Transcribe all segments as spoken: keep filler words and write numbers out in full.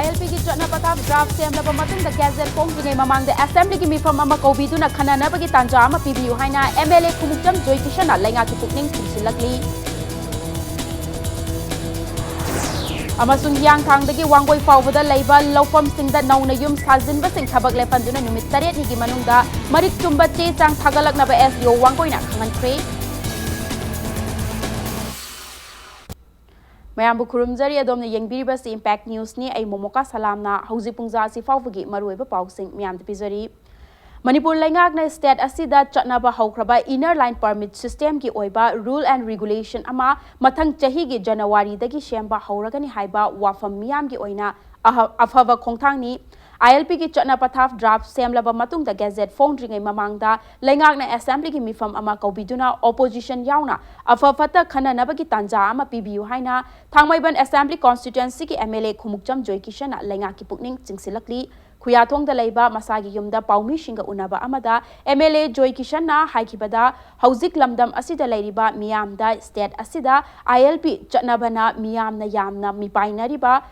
ILPꯒꯤ ꯆꯠꯅ ꯄꯊꯥꯞ draft ꯁꯦꯝꯂꯕ ꯃꯇꯨꯡꯗ gazette ꯐꯣꯡꯗ꯭ꯔꯤꯉꯩ ꯃꯃꯥꯡꯗ Assemblyꯒꯤ ꯃꯤꯐꯝ ꯑꯃ ꯀꯧꯕꯤꯗꯨꯅ ꯈꯟꯅꯅꯕꯒꯤ ꯇꯥꯟꯖꯥ ꯑꯃ ꯄꯤꯕꯤꯌꯨ ꯍꯥꯏꯅ MLA ꯈꯨꯃꯨꯛꯆꯝ ꯖꯣꯏꯀꯤꯁꯟꯅ ꯂꯩꯉꯥꯛꯀꯤ ꯄꯨꯛꯅꯤꯡ ꯆꯤꯡꯁꯤꯜꯂꯛꯂꯤ꯫ ꯑꯃꯁꯨꯡ ꯍꯤꯌꯥꯡꯊꯥꯡꯗꯒꯤ ꯋꯥꯡꯒꯣꯏ ꯐꯥꯎꯕꯗ ꯂꯩꯕ ꯂꯧꯐꯝꯁꯤꯡꯗ ꯅꯧꯅ ꯌꯨꯝ ꯁꯥꯖꯤꯟꯕꯁꯤꯡ ꯊꯕꯛ ꯂꯦꯞꯍꯟꯗꯨꯅ ꯅꯨꯃꯤꯠ ꯇꯔꯦꯠꯅꯤꯒꯤ ꯃꯅꯨꯡꯗ ꯃꯔꯤꯛ ꯆꯨꯝꯕ ꯆꯦ ꯆꯥꯡ ꯊꯥꯒꯠꯂꯛꯅꯕ SDO ꯋꯥꯡꯒꯣꯏꯅ ꯈꯪꯍꯟꯈ꯭ꯔꯦ꯫ ꯃꯌꯥꯝꯕꯨ ꯈꯨꯔꯨꯝꯖꯔꯤ꯫ ꯑꯗꯣꯝꯅ ꯌꯦꯡꯕꯤꯔꯤꯕꯁꯤ Impact Newsꯅꯤ꯫ ꯑꯩ ꯃꯣꯃꯣꯀꯥ ꯁꯂꯥꯝꯅ ꯍꯧꯖꯤꯛ ꯄꯨꯡꯖꯥ ꯑꯁꯤ ꯐꯥꯎꯕꯒꯤ ꯃꯔꯨꯑꯣꯏꯕ ꯄꯥꯎꯁꯤꯡ ꯃꯌꯥꯝꯗ ꯄꯤꯖꯔꯤ꯫ ꯃꯅꯤꯄꯨꯔ ꯂꯩꯉꯥꯛꯅ state ꯑꯁꯤꯗ ꯆꯠꯅꯕ ꯍꯧꯈ꯭ꯔꯕ Inner Line Permit Systemꯒꯤ ꯑꯣꯏꯕ rule and regulation ꯑꯃ ꯃꯊꯪ ꯆꯍꯤꯒꯤ ꯖꯅꯋꯥꯔꯤꯗꯒꯤ ꯁꯦꯝꯕ ꯍꯧꯔꯒꯅꯤ ꯍꯥꯏꯕ ꯋꯥꯐꯝ ꯃꯤꯌꯥꯝꯒꯤ ꯑꯣꯏꯅ ꯑꯍ-, ꯑꯐꯕ ꯈꯣꯡꯊꯥꯡꯅꯤ꯫ ILPꯒꯤ ꯆꯠꯅ ꯄꯊꯥꯞ draft ꯁꯦꯝꯂꯕ ꯃꯇꯨꯡꯗ gazette ꯐꯣꯡꯗ꯭ꯔꯤꯉꯩ ꯃꯃꯥꯡꯗ ꯂꯩꯉꯥꯛꯅ Assemblyꯒꯤ ꯃꯤꯐꯝ ꯑꯃ ꯀꯧꯕꯤꯗꯨꯅ opposition ꯌꯥꯎꯅ ꯑꯐ ꯐꯠꯇ ꯈꯟꯅꯅꯕꯒꯤ ꯇꯥꯟꯖꯥ ꯑꯃ ꯄꯤꯕꯤꯌꯨ ꯍꯥꯏꯅ ꯊꯥꯡꯃꯩꯕꯟ Assembly Constituencyꯒꯤ MLA ꯈꯨꯃꯨꯛꯆꯝ ꯖꯣꯏꯀꯤꯁꯟꯅ ꯂꯩꯉꯥꯛꯀꯤ ꯄꯨꯛꯅꯤꯡ ꯆꯤꯡꯁꯤꯜꯂꯛꯂꯤ꯫ ꯈꯨꯌꯥꯊꯣꯡꯗ ꯂꯩꯕ ꯃꯁꯥꯒꯤ ꯌꯨꯝꯗ ꯄꯥꯎꯃꯤꯁꯤꯡꯒ ꯎꯅꯕ ꯑꯃꯗ MLA ꯖꯣꯏꯀꯤꯁꯟꯅ ꯍꯥꯏꯈꯤꯕꯗ, ꯍꯧꯖꯤꯛ ꯂꯝꯗꯝ ꯑꯁꯤꯗ ꯂꯩꯔꯤꯕ ꯃꯤꯌꯥꯝꯗ state ꯑꯁꯤꯗ ILP ꯆꯠꯅꯕꯅ ꯃꯤꯌꯥꯝꯅ ꯌꯥꯝꯅ ꯃꯤꯄꯥꯏꯅꯔꯤꯕ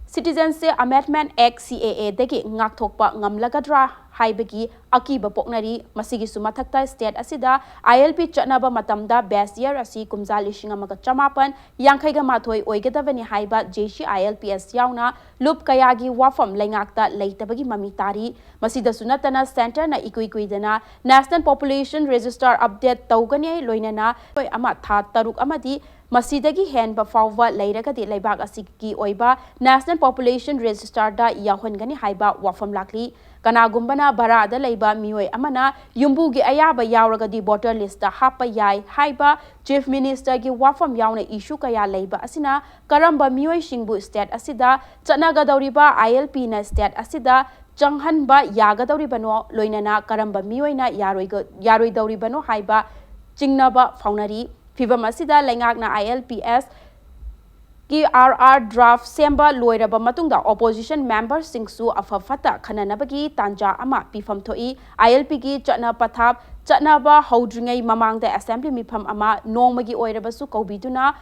Citizenship Amendment Act, CAAꯗꯒꯤ ꯉꯥꯛꯊꯣꯛꯄ ꯉꯝꯂꯒꯗ꯭ꯔꯥ ꯍꯥꯏꯕꯒꯤ ꯑꯀꯤꯕ ꯄꯣꯛꯅꯔꯤ꯫ ꯃꯁꯤꯒꯤꯁꯨ ꯃꯊꯛꯇ state ꯑꯁꯤꯗ ILP ꯆꯠꯅꯕ ꯃꯇꯝꯗ base year ꯑꯁꯤ ꯀꯨꯝꯖꯥ ꯂꯤꯁꯤꯡ ꯑꯃꯒ ꯆꯃꯥꯄꯟ ꯌꯥꯡꯈꯩꯒ ꯃꯥꯊꯣꯏ ꯑꯣꯏꯒꯗꯕꯅꯤ ꯍꯥꯏꯕ JCILPS ꯌꯥꯎꯅ ꯂꯨꯞ ꯀꯌꯥꯒꯤ ꯋꯥꯐꯝ ꯂꯩꯉꯥꯛꯇ ꯂꯩꯇꯕꯒꯤ ꯃꯃꯤ ꯇꯥꯔꯤ꯫ ꯃꯁꯤꯗꯁꯨ ꯅꯠꯇꯅ centreꯅ ꯏꯀꯨꯏ ꯀꯨꯏꯗꯅ National Population Register update ꯇꯧꯒꯅꯤ, ꯂꯣꯏꯅꯅ ꯑꯃ ꯊꯥ ꯇꯔꯨꯛ ꯑꯃꯗꯤ ꯃꯁꯤꯗꯒꯤ ꯍꯦꯟꯕ ꯐꯥꯎꯕ ꯂꯩꯔꯒꯗꯤ ꯂꯩꯕꯥꯛ ꯑꯁꯤꯒꯤ ꯑꯣꯏꯕ National Population Registerꯗ ꯌꯥꯎꯍꯟꯒꯅꯤ ꯍꯥꯏꯕ ꯋꯥꯐꯝ ꯂꯥꯛꯂꯤ꯫ ꯀꯅꯥꯒꯨꯝꯕꯅ ꯚꯔꯥꯗ ꯂꯩꯕ ꯃꯤꯑꯣꯏ ꯑꯃꯅ ꯌꯨꯝꯕꯨꯒꯤ ꯑꯌꯥꯕ ꯌꯥꯎꯔꯒꯗꯤ voter listꯇ ꯍꯥꯞꯄ ꯌꯥꯏ ꯍꯥꯏꯕ Chief Ministerꯒꯤ ꯋꯥꯐꯝ ꯌꯥꯎꯅ issue ꯀꯌꯥ ꯂꯩꯕ ꯑꯁꯤꯅ ꯀꯔꯝꯕ ꯃꯤꯑꯣꯏꯁꯤꯡꯕꯨ state ꯑꯁꯤꯗ ꯆꯠꯅꯒꯗꯧꯔꯤꯕ ILPꯅ state ꯑꯁꯤꯗ ꯆꯪꯍꯟꯕ ꯌꯥꯒꯗꯧꯔꯤꯕꯅꯣ, ꯂꯣꯏꯅꯅ ꯀꯔꯝꯕ ꯃꯤꯑꯣꯏꯅ ꯌꯥꯔꯣꯏꯒ-, ꯌꯥꯔꯣꯏꯗꯧꯔꯤꯕꯅꯣ ꯍꯥꯏꯕ ꯆꯤꯡꯅꯕ ꯐꯥꯎꯅꯔꯤ꯫ ꯐꯤꯚꯝ ꯑꯁꯤꯗ ꯂꯩꯉꯥꯛꯅ ILPSꯀꯤ RR draft ꯁꯦꯝꯕ ꯂꯣꯏꯔꯕ ꯃꯇꯨꯡꯗ opposition memberꯁꯤꯡꯁꯨ ꯑꯐ ꯐꯠꯇ ꯈꯟꯅꯅꯕꯒꯤ ꯇꯥꯟꯖꯥ ꯑꯃ ꯄꯤꯐꯝ ꯊꯣꯛꯏ꯫ ILPꯒꯤ ꯆꯠꯅ ꯄꯊꯥꯞ ꯆꯠꯅꯕ ꯍꯧꯗ꯭ꯔꯤꯉꯩ ꯃꯃꯥꯡꯗ Assembly ꯃꯤꯐꯝ ꯑꯃ ꯅꯣꯡꯃꯒꯤ ꯑꯣꯏꯔꯕꯁꯨ ꯀꯧꯕꯤꯗꯨꯅ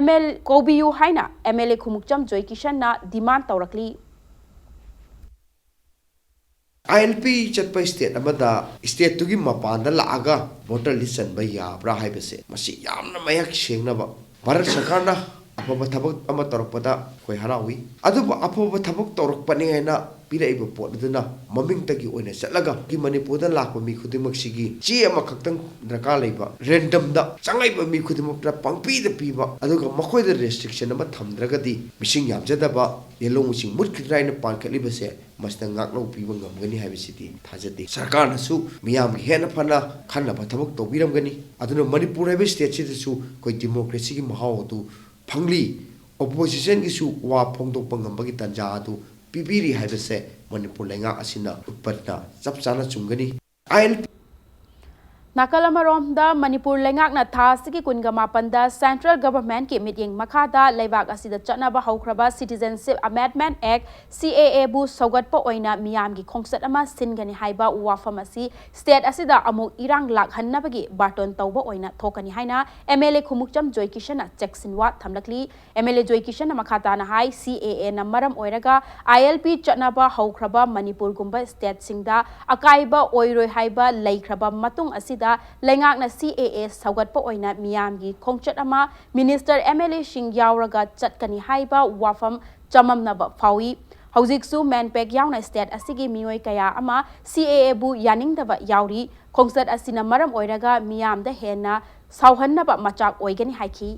ML, ꯀꯧꯕꯤꯌꯨ ꯍꯥꯏꯅ MLA ꯈꯨꯃꯨꯛꯆꯝ ꯖꯣꯏꯀꯤꯁꯟꯅ demand ꯇꯧꯔꯛꯂꯤ꯫ ꯑꯥꯏ ꯑꯦꯜ ꯄꯤ ꯆꯠꯄ ꯁ꯭ꯇꯦꯠ ꯑꯃꯗ ꯁ꯭ꯇꯦꯠꯇꯨꯒꯤ ꯃꯄꯥꯟꯗ ꯂꯥꯛꯑꯒ ꯚꯣꯇꯔ ꯂꯤꯁ ꯆꯟꯕ ꯌꯥꯕ꯭ꯔꯥ ꯍꯥꯏꯕꯁꯦ, ꯃꯁꯤ ꯌꯥꯝꯅ ꯃꯌꯦꯛ ꯁꯦꯡꯅꯕ, ꯚꯥꯔꯠ ꯁꯔꯀꯥꯔꯅ ꯑꯐꯕ ꯊꯕꯛ ꯑꯃ ꯇꯧꯔꯛꯄꯗ ꯑꯩꯈꯣꯏ ꯍꯔꯥꯎꯏ꯫ ꯑꯗꯨꯕꯨ ꯑꯐꯕ ꯊꯕꯛ ꯇꯧꯔꯛꯄꯅꯤ ꯍꯥꯏꯅ ꯄꯤꯔꯛꯏꯕ ꯄꯣꯠ ꯑꯗꯨꯅ ꯃꯃꯤꯡꯇꯒꯤ ꯑꯣꯏꯅ ꯆꯠꯂꯒ ꯃꯅꯤꯄꯨꯔꯗ ꯂꯥꯛꯄ ꯃꯤ ꯈꯨꯗꯤꯡꯃꯛꯁꯤꯒꯤ ꯆꯦ ꯑꯃꯈꯛꯇꯪ ꯗꯔꯀꯥꯔ ꯂꯩꯕ, ꯔꯦꯟꯗꯝꯗ ꯆꯪꯉꯛꯏꯕ ꯃꯤ ꯈꯨꯗꯤꯡꯃꯛꯇ ꯄꯪꯄꯤꯗ ꯄꯤꯕ, ꯑꯗꯨꯒ ꯃꯈꯣꯏꯗ ꯔꯦꯁꯇ꯭ꯔꯤꯛꯁꯟ ꯑꯃ ꯊꯝꯗ꯭ꯔꯒꯗꯤ ꯃꯤꯁꯤꯡ ꯌꯥꯝꯖꯗꯕ, ꯌꯦꯜꯍꯧ ꯃꯁꯤꯡ ꯃꯨꯠꯈꯤꯗ꯭ꯔꯥ ꯍꯥꯏꯅ ꯄꯥꯟꯈꯠꯂꯤꯕꯁꯦ, ꯃꯁꯤꯗ ꯉꯥꯛꯂꯧ ꯄꯤꯕ ꯉꯝꯒꯅꯤ ꯍꯥꯏꯕꯁꯤꯗꯤ ꯊꯥꯖꯗꯦ꯫ ꯁꯔꯀꯥꯔꯅꯁꯨ ꯃꯤꯌꯥꯝꯒꯤ ꯍꯦꯟꯅ ꯐꯅ ꯈꯟꯅꯕ ꯊꯕꯛ ꯇꯧꯕꯤꯔꯝꯒꯅꯤ꯫ ꯑꯗꯨꯅ ꯃꯅꯤꯄꯨꯔ ꯍꯥꯏꯕ ꯁ꯭ꯇꯦꯠꯁꯤꯗꯁꯨ ꯑꯩꯈꯣꯏ ꯗꯤꯃꯣꯀ꯭ꯔꯦꯁꯤꯒꯤ ꯃꯍꯥꯎ ꯑꯗꯨ ꯐꯪꯂꯤ꯫ ꯑꯣꯄꯣꯖꯤꯁꯟꯒꯤꯁꯨ ꯋꯥ ꯐꯣꯡꯗꯣꯛꯄ ꯉꯝꯕꯒꯤ ꯇꯥꯟꯖꯥ ꯑꯗꯨ ꯄꯤꯕꯤꯔꯤ ꯍꯥꯏꯕꯁꯦ ꯃꯅꯤꯄꯨꯔ ꯂꯩꯉꯥꯛ ꯑꯁꯤꯅ ꯎꯠꯄꯅ ꯆꯞ ꯆꯥꯅ ꯆꯨꯝꯒꯅꯤ꯫ ꯑꯥꯏ ꯑꯦꯜ ꯄꯤ ꯅꯥꯀꯜ ꯑꯃꯔꯣꯝꯗ, ꯃꯅꯤꯄꯨꯔ ꯂꯩꯉꯥꯛꯅ ꯊꯥ ꯑꯁꯤꯒꯤ ꯀꯨꯟꯒ ꯃꯥꯄꯟꯗ central governmentꯀꯤ ꯃꯤꯠꯌꯦꯡ ꯃꯈꯥꯗ ꯂꯩꯕꯥꯛ ꯑꯁꯤꯗ ꯆꯠꯅꯕ ꯍꯧꯈ꯭ꯔꯕ Citizenship Amendment Act, C A Aꯕꯨ ꯁꯧꯒꯠꯄ ꯑꯣꯏꯅ ꯃꯤꯌꯥꯝꯒꯤ ꯈꯣꯡꯆꯠ ꯑꯃ ꯁꯤꯟꯒꯅꯤ ꯍꯥꯏꯕ ꯋꯥꯐꯝ ꯑꯁꯤ state ꯑꯁꯤꯗ ꯑꯃꯨꯛ ꯏꯔꯥꯡ ꯂꯥꯛꯍꯟꯅꯕꯒꯤ ꯕꯥꯔꯇꯣꯟ ꯇꯧꯕ ꯑꯣꯏꯅ ꯊꯣꯛꯀꯅꯤ ꯍꯥꯏꯅ M L A Khumukcham ꯖꯣꯏꯀꯤꯁꯟꯅ ꯆꯦꯛꯁꯤꯟꯋꯥ ꯊꯝꯂꯛꯂꯤ꯫ M L A ꯖꯣꯏꯀꯤꯁꯟꯅ ꯃꯈꯥ ꯇꯥꯅ ꯍꯥꯏ, C A Aꯅ ꯃꯔꯝ ꯑꯣꯏꯔꯒ I L P ꯆꯠꯅꯕ ꯍꯧꯈ꯭ꯔꯕ ꯃꯅꯤꯄꯨꯔꯒꯨꯝꯕ stateꯁꯤꯡꯗ ꯑꯀꯥꯏꯕ ꯑꯣꯏꯔꯣꯏ ꯍꯥꯏꯕ ꯂꯩꯈ꯭ꯔꯕ ꯃꯇꯨꯡ ꯑꯁꯤꯗ ꯂꯩꯉꯥꯛꯅ C A A ꯁꯧꯒꯠꯄ ꯑꯣꯏꯅ ꯃꯤꯌꯥꯝꯒꯤ ꯈꯣꯡꯆꯠ ꯑꯃ minister, M L Aꯁꯤꯡ ꯌꯥꯎꯔꯒ ꯆꯠꯀꯅꯤ ꯍꯥꯏꯕ ꯋꯥꯐꯝ ꯆꯃꯝꯅꯕ ꯐꯥꯎꯏ꯫ ꯍꯧꯖꯤꯛꯁꯨ MANPAC ꯌꯥꯎꯅ state ꯑꯁꯤꯒꯤ ꯃꯤꯑꯣꯏ ꯀꯌꯥ ꯑꯃ C A Aꯕꯨ ꯌꯥꯅꯤꯡꯗꯕ ꯌꯥꯎꯔꯤ꯫ ꯈꯣꯡꯆꯠ ꯑꯁꯤꯅ ꯃꯔꯝ ꯑꯣꯏꯔꯒ ꯃꯤꯌꯥꯝꯗ ꯍꯦꯟꯅ ꯁꯥꯎꯍꯟꯅꯕ ꯃꯆꯥꯛ ꯑꯣꯏꯒꯅꯤ ꯍꯥꯏꯈꯤ꯫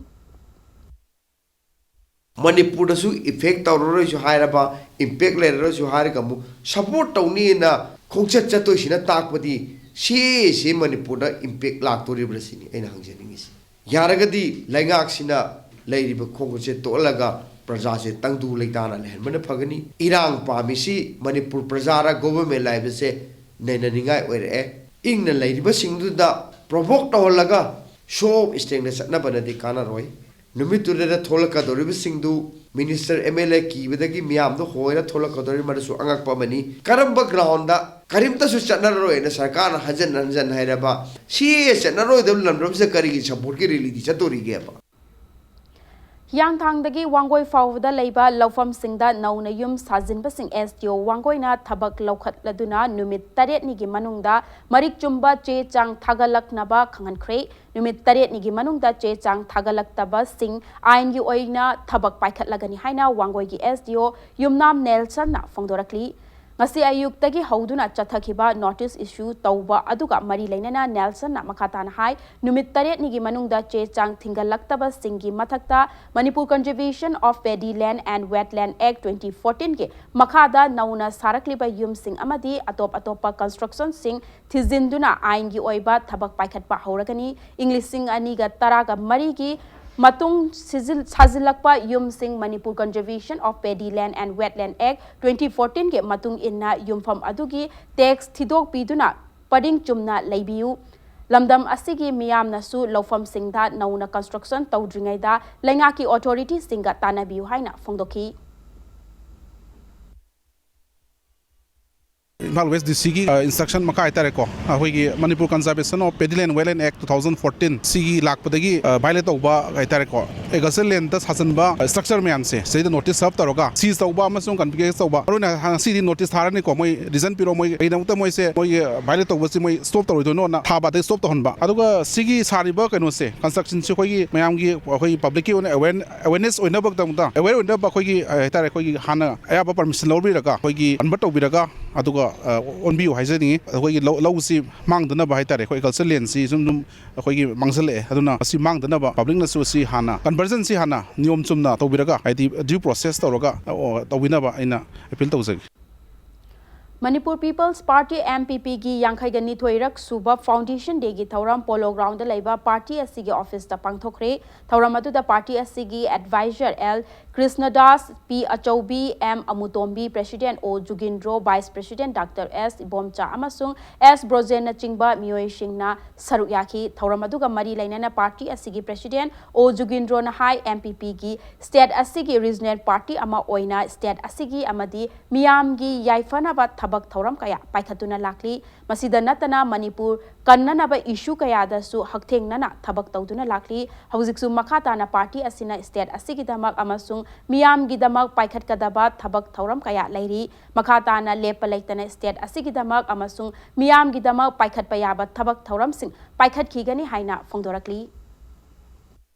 ꯃꯅꯤꯄꯨꯔꯗꯁꯨ effect ꯇꯧꯔꯔꯣꯏꯁꯨ ꯍꯥꯏꯔꯕ, impact ꯂꯩꯔꯔꯣꯏꯁꯨ ꯍꯥꯏꯔꯒ ꯑꯃꯨꯛ support ꯇꯧꯅꯤꯅ ꯈꯣꯡꯆꯠ ꯆꯠꯇꯣꯏꯁꯤꯅ ꯇꯥꯛꯄꯗꯤ C A Aꯁꯤ ꯃꯅꯤꯄꯨꯔꯗ impact ꯂꯥꯛꯇꯣꯔꯤꯕ꯭ꯔꯥ ꯁꯤꯅꯤ ꯑꯩꯅ ꯍꯪꯖꯅꯤꯡꯉꯤꯁꯤ꯫ ꯌꯥꯔꯒꯗꯤ ꯂꯩꯉꯥꯛꯁꯤꯅ ꯂꯩꯔꯤꯕ ꯈꯣꯡꯆꯠꯁꯦ ꯇꯣꯛꯍꯜꯂꯒ ꯄ꯭ꯔꯖꯥꯁꯦ ꯇꯪꯗꯨ ꯂꯩꯇꯥꯅ ꯂꯩꯍꯟꯕꯅ ꯐꯒꯅꯤ꯫ ꯏꯔꯥꯡ ꯄꯥꯝꯃꯤꯁꯤ ꯃꯅꯤꯄꯨꯔ ꯄ꯭ꯔꯖꯥꯔ government ꯍꯥꯏꯕꯁꯦ ꯅꯩꯅꯅꯤꯡꯉꯥꯏ ꯑꯣꯏꯔꯛꯑꯦ꯫ ꯏꯪꯅ ꯂꯩꯔꯤꯕꯁꯤꯡꯗꯨꯗ provoke ꯇꯧꯍꯜꯂꯒ show of strengthꯗ ꯆꯠꯅꯕꯅꯗꯤ ꯀꯥꯟꯅꯔꯣꯏ꯫ ꯅꯨꯃꯤꯠꯇꯨꯗ ꯊꯣꯛꯂꯛꯀꯗꯧꯔꯤꯕꯁꯤꯡꯗꯨ minister, M L A ꯀꯤꯕꯗꯒꯤ ꯃꯤꯌꯥꯝꯗꯣ ꯍꯣꯏꯔ ꯊꯣꯛꯂꯛꯀꯗꯧꯔꯤꯕ ꯃꯗꯨꯁꯨ ꯑꯉꯛꯄ ꯑꯃꯅꯤ꯫ ꯀꯔꯝꯕ groundꯗ ꯀꯔꯤꯝꯇꯁꯨ ꯆꯠꯅꯔꯔꯣꯏꯅ ꯁꯔꯀꯥꯔꯅ ꯍꯟꯖꯟ ꯍꯟꯖꯟ ꯍꯥꯏꯔꯕ, C A A ꯆꯠꯅꯔꯣꯏꯗꯕ ꯂꯝꯗꯝꯁꯤꯗ ꯀꯔꯤꯒꯤ supportꯀꯤ rallyꯗꯤ ꯆꯠꯇꯣꯔꯤꯒꯦꯕ? ꯍꯤꯌꯥꯡꯊꯥꯡꯗꯒꯤ ꯋꯥꯡꯒꯣꯏ ꯐꯥꯎꯕꯗ ꯂꯩꯕ ꯂꯧꯐꯝꯁꯤꯡꯗ ꯅꯧꯅ ꯌꯨꯝ ꯁꯥꯖꯤꯟꯕꯁꯤꯡ ꯑꯦꯁ ꯗꯤ ꯑꯣ ꯋꯥꯡꯒꯣꯏꯅ ꯊꯕꯛ ꯂꯧꯈꯠꯂꯗꯨꯅ ꯅꯨꯃꯤꯠ ꯇꯔꯦꯠꯅꯤꯒꯤ ꯃꯅꯨꯡꯗ ꯃꯔꯤꯛ ꯆꯨꯝꯕ ꯆꯦ ꯆꯥꯡ ꯊꯥꯒꯠꯂꯛꯅꯕ ꯈꯪꯍꯟꯈ꯭ꯔꯦ꯫ ꯅꯨꯃꯤꯠ ꯇꯔꯦꯠꯅꯤꯒꯤ ꯃꯅꯨꯡꯗ ꯆꯦ ꯆꯥꯡ ꯊꯥꯒꯠꯂꯛꯇꯕꯁꯤꯡ ꯑꯥꯏꯟꯒꯤ ꯑꯣꯏꯅ ꯊꯕꯛ ꯄꯥꯏꯈꯠꯂꯒꯅꯤ ꯍꯥꯏꯅ ꯋꯥꯡꯒꯣꯏꯒꯤ ꯑꯦꯁ ꯗꯤ ꯑꯣ ꯌꯨꯝꯅꯥꯝ ꯅꯦꯜꯁꯟꯅ ꯐꯣꯡꯗꯣꯔꯛꯂꯤ꯫ ꯉꯁꯤ ꯑꯌꯨꯛꯇꯒꯤ ꯍꯧꯗꯨꯅ ꯆꯠꯊꯈꯤꯕ ꯅꯣꯇꯤꯁ ꯏꯁꯨ ꯇꯧꯕ ꯑꯗꯨꯒ ꯃꯔꯤ ꯂꯩꯅꯅ ꯅꯦꯜꯁꯟꯅ ꯃꯈꯥ ꯇꯥꯅ ꯍꯥꯏ, ꯅꯨꯃꯤꯠ ꯇꯔꯦꯠꯅꯤꯒꯤ ꯃꯅꯨꯡꯗ ꯆꯦ ꯆꯥꯡ ꯊꯤꯡꯒꯠꯂꯛꯇꯕꯁꯤꯡꯒꯤ ꯃꯊꯛꯇ Manipur Conservation of Paddy Land and Wetland Act twenty fourteen ꯒꯤ ꯃꯈꯥꯗ ꯅꯧꯅ ꯁꯥꯔꯛꯂꯤꯕ ꯌꯨꯝꯁꯤꯡ ꯑꯃꯗꯤ ꯑꯇꯣꯞ ꯑꯇꯣꯞꯄ ꯀꯟꯁꯇ꯭ꯔꯛꯁꯟꯁꯤꯡ ꯊꯤꯖꯤꯟꯗꯨꯅ ꯑꯥꯏꯟꯒꯤ ꯑꯣꯏꯕ ꯊꯕꯛ ꯄꯥꯏꯈꯠꯄ ꯍꯧꯔꯒꯅꯤ꯫ ꯏꯪ ꯂꯤꯁꯤꯡ ꯑꯅꯤꯒ ꯇꯔꯥꯒ ꯃꯔꯤꯒꯤ ꯃꯇꯨꯡ ꯁꯤꯖꯤꯜ-, ꯁꯥꯖꯤꯜꯂꯛꯄ ꯌꯨꯝꯁꯤꯡ Manipur Conservation of Paddy Land and Wetland Act twenty fourteen ꯒꯤ ꯃꯇꯨꯡ ꯏꯟꯅ ꯌꯨꯝꯐꯝ ꯑꯗꯨꯒꯤ ꯇꯦꯛꯁ ꯊꯤꯗꯣꯛꯄꯤꯗꯨꯅ ꯄꯔꯤꯡ ꯆꯨꯝꯅ ꯂꯩꯕꯤꯌꯨ꯫ ꯂꯝꯗꯝ ꯑꯁꯤꯒꯤ ꯃꯤꯌꯥꯝꯅꯁꯨ ꯂꯧꯐꯝꯁꯤꯡꯗ ꯅꯧꯅ ꯀꯟꯁꯇ꯭ꯔꯛꯁꯟ ꯇꯧꯗ꯭ꯔꯤꯉꯩꯗ ꯂꯩꯉꯥꯛꯀꯤ ꯑꯣꯊꯣꯔꯤꯇꯤꯁꯤꯡꯒ ꯇꯥꯟꯅꯕꯤꯌꯨ ꯍꯥꯏꯅ ꯐꯣꯡꯗꯣꯛꯈꯤ꯫ ꯏꯝꯐꯥꯜ ꯋꯦꯁ ꯗꯤ ꯁꯤꯒꯤ ꯏꯟꯁꯇ꯭ꯔꯛꯁꯟ ꯃꯈꯥ ꯍꯥꯏꯇꯥꯔꯦꯀꯣ, ꯑꯩꯈꯣꯏꯒꯤ ꯃꯅꯤꯄꯨꯔ ꯀꯟꯖꯥꯔꯕꯦꯁꯟ ꯑꯣꯐ ꯄꯦꯗꯤ ꯂꯦꯟ ꯋꯦꯠꯂꯦꯟ ꯑꯦꯛ ꯇꯨ ꯊꯥꯎꯖꯟ ꯐꯣꯔꯇꯤꯟ ꯁꯤꯒꯤ ꯂꯥꯛꯄꯗꯒꯤ ꯚꯥꯏꯂꯦꯠ ꯇꯧꯕ ꯍꯥꯏꯇꯥꯔꯦꯀꯣ, ꯑꯦꯒ꯭ꯔꯤꯀꯜꯆꯔ ꯂꯦꯟꯗ ꯁꯥꯖꯤꯟꯕ ꯁ꯭ꯇ꯭ꯔꯛꯆꯔ ꯃꯌꯥꯝꯁꯦ ꯁꯤꯗꯩꯗ ꯅꯣꯇꯤꯁ ꯁꯔꯞ ꯇꯧꯔꯒ ꯁꯤꯖ ꯇꯧꯕ ꯑꯃꯁꯨꯡ ꯀꯟꯐꯤꯁꯀꯦꯠ ꯇꯧꯕ, ꯃꯔꯨꯑꯣꯏꯅ ꯉꯁꯤꯗꯤ ꯅꯣꯇꯤꯁ ꯊꯥꯔꯅꯤꯀꯣ, ꯃꯣꯏ ꯔꯤꯖꯟ ꯄꯤꯔꯣ, ꯃꯣꯏ ꯀꯩꯗꯃꯛꯇ ꯃꯣꯏꯁꯦ ꯃꯣꯏꯒꯤ ꯚꯥꯏꯂꯦꯠ ꯇꯧꯕꯁꯤ ꯃꯣꯏ ꯁ꯭ꯇꯣꯞ ꯇꯧꯔꯣꯏꯗꯣꯏꯅꯣꯅ ꯊꯥꯕ ꯑꯗꯩ ꯁ꯭ꯇꯣꯞ ꯇꯧꯍꯟꯕ꯫ ꯑꯗꯨꯒ ꯁꯤꯒꯤ ꯁꯥꯔꯤꯕ ꯀꯩꯅꯣꯁꯦ, ꯀꯟꯁꯇ꯭ꯔꯛꯁꯟꯁꯦ ꯑꯩꯈꯣꯏꯒꯤ ꯃꯌꯥꯝꯒꯤ ꯑꯩꯈꯣꯏ ꯄꯕ꯭ꯂꯤꯛꯀꯤ ꯑꯣꯏꯅ ꯑꯦꯋꯦꯔ ꯑꯦꯋꯦꯔꯅꯦꯁ ꯑꯣꯏꯅꯕꯒꯤꯗꯃꯛꯇ, ꯑꯦꯋꯦꯔ ꯑꯣꯏꯅꯕ ꯑꯩꯈꯣꯏꯒꯤ ꯍꯥꯏꯇꯥꯔꯦ, ꯑꯩꯈꯣꯏꯒꯤ ꯍꯥꯟꯅ ꯑꯌꯥꯕ ꯄꯔꯃꯤꯁꯟ ꯂꯧꯕꯤꯔꯒ ꯑꯩꯈꯣꯏꯒꯤ ꯀꯟꯚꯔꯠ ꯇꯧꯕꯤꯔꯒ ꯑꯗꯨꯒ ꯑꯣꯟꯕꯤꯌꯨ ꯍꯥꯏꯖꯅꯤꯡꯉꯤ꯫ ꯑꯩꯈꯣꯏꯒꯤ ꯂꯧ ꯂꯧꯁꯤ ꯃꯥꯡꯗꯅꯕ ꯍꯥꯏꯇꯥꯔꯦ, ꯑꯩꯈꯣꯏ ꯑꯦꯒ꯭ꯔꯤꯀꯜꯆꯔ ꯂꯦꯟꯁꯤ ꯁꯨꯝ ꯁꯨꯝ ꯑꯩꯈꯣꯏꯒꯤ ꯃꯥꯡꯁꯤꯜꯂꯛꯑꯦ꯫ ꯑꯗꯨꯅ ꯃꯁꯤ ꯃꯥꯡꯗꯅꯕ ꯄꯕ꯭ꯂꯤꯛꯅꯁꯨ ꯁꯤ ꯍꯥꯟꯅ ꯀꯟꯚꯔꯖꯟꯁꯤ ꯍꯥꯟꯅ ꯅꯤꯌꯣꯝ ꯆꯨꯝꯅ ꯇꯧꯕꯤꯔꯒ, ꯍꯥꯏꯗꯤ ꯗ꯭ꯌꯨ ꯄ꯭ꯔꯣꯁꯦꯁ ꯇꯧꯔꯒ ꯇꯧꯕꯤꯅꯕ ꯑꯩꯅ ꯑꯦꯄꯤꯜ ꯇꯧꯖꯒꯦ꯫ Manipur People's Party, M P ꯄꯤꯒꯤ ꯌꯥꯡꯈꯩꯒ ꯅꯤꯊꯣꯏꯔꯛ ꯁꯨꯕ ꯐꯥꯎꯟꯗꯦꯁꯟ ꯗꯦꯒꯤ ꯊꯧꯔꯝ ꯄꯣꯂꯣ ꯒ꯭ꯔꯥꯎꯟꯗ ꯂꯩꯕ ꯄꯥꯔꯇꯤ ꯑꯁꯤꯒꯤ ꯑꯣꯐꯤꯁꯇ ꯄꯥꯡꯊꯣꯛꯈ꯭ꯔꯦ꯫ ꯊꯧꯔꯝ ꯑꯗꯨꯗ ꯄꯥꯔꯇꯤ ꯑꯁꯤꯒꯤ ꯑꯦꯗꯚꯥꯏꯖꯔ ꯑꯦꯜ ꯀ꯭ꯔꯤꯁꯅꯗꯥꯁ, ꯄꯤ ꯑꯆꯧꯕꯤ, ꯑꯦꯝ ꯑꯃꯨꯇꯣꯝꯕꯤ, ꯄ꯭ꯔꯦꯁꯤꯗꯦꯟꯠ ꯑꯣ ꯖꯨꯒꯤꯟꯗ꯭ꯔꯣ, ꯚꯥꯏꯁ ꯄ꯭ꯔꯦꯁꯤꯗꯦꯟꯠ ꯗꯥꯛꯇꯔ ꯑꯦꯁ ꯏꯕꯣꯝꯆꯥ ꯑꯃꯁꯨꯡ ꯑꯦꯁ ꯕ꯭ꯔꯣꯖꯦꯟꯅꯆꯤꯡꯕ ꯃꯤꯑꯣꯏꯁꯤꯡꯅ ꯁꯔꯨꯛ ꯌꯥꯈꯤ꯫ ꯊꯧꯔꯝ ꯑꯗꯨꯒ ꯃꯔꯤ ꯂꯩꯅꯅ ꯄꯥꯔꯇꯤ ꯑꯁꯤꯒꯤ ꯄ꯭ꯔꯦꯁꯤꯗꯦꯟꯠ ꯑꯣ ꯖꯨꯒꯤꯟꯗ꯭ꯔꯣꯅ ꯍꯥꯏ, ꯑꯦꯝ ꯄꯤ ꯄꯤꯒꯤ ꯁ꯭ꯇꯦꯠ ꯑꯁꯤꯒꯤ ꯔꯤꯖꯅꯦꯜ ꯄꯥꯔꯇꯤ ꯑꯃ ꯑꯣꯏꯅ ꯁ꯭ꯇꯦꯠ ꯑꯁꯤꯒꯤ ꯑꯃꯗꯤ ꯃꯤꯌꯥꯝꯒꯤ ꯌꯥꯏꯐꯅꯕ ꯊꯕꯛ ꯊꯕꯛ ꯊꯧꯔꯝ ꯀꯌꯥ ꯄꯥꯏꯈꯠꯇꯨꯅ ꯂꯥꯛꯂꯤ꯫ ꯃꯁꯤꯗ ꯅꯠꯇꯅ ꯃꯅꯤꯄꯨꯔ ꯀꯟꯅꯅꯕ issue ꯀꯌꯥꯗꯁꯨ ꯍꯛꯊꯦꯡꯅꯅ ꯊꯕꯛ ꯇꯧꯗꯨꯅ ꯂꯥꯛꯂꯤ꯫ ꯍꯧꯖꯤꯛꯁꯨ ꯃꯈꯥ ꯇꯥꯅ party ꯑꯁꯤꯅ state ꯑꯁꯤꯒꯤꯗꯃꯛ ꯑꯃꯁꯨꯡ ꯃꯤꯌꯥꯝꯒꯤꯗꯃꯛ ꯄꯥꯏꯈꯠꯀꯗꯕ ꯊꯕꯛ ꯊꯧꯔꯝ ꯀꯌꯥ ꯂꯩꯔꯤ꯫ ꯃꯈꯥ ꯇꯥꯅ ꯂꯦꯞꯄ ꯂꯩꯇꯅ state ꯑꯁꯤꯒꯤꯗꯃꯛ ꯑꯃꯁꯨꯡ ꯃꯤꯌꯥꯝꯒꯤꯗꯃꯛ ꯄꯥꯏꯈꯠꯄ ꯌꯥꯕ ꯊꯕꯛ ꯊꯧꯔꯝꯁꯤꯡ ꯄꯥꯏꯈꯠꯈꯤꯒꯅꯤ ꯍꯥꯏꯅ ꯐꯣꯡꯗꯣꯔꯛꯂꯤ꯫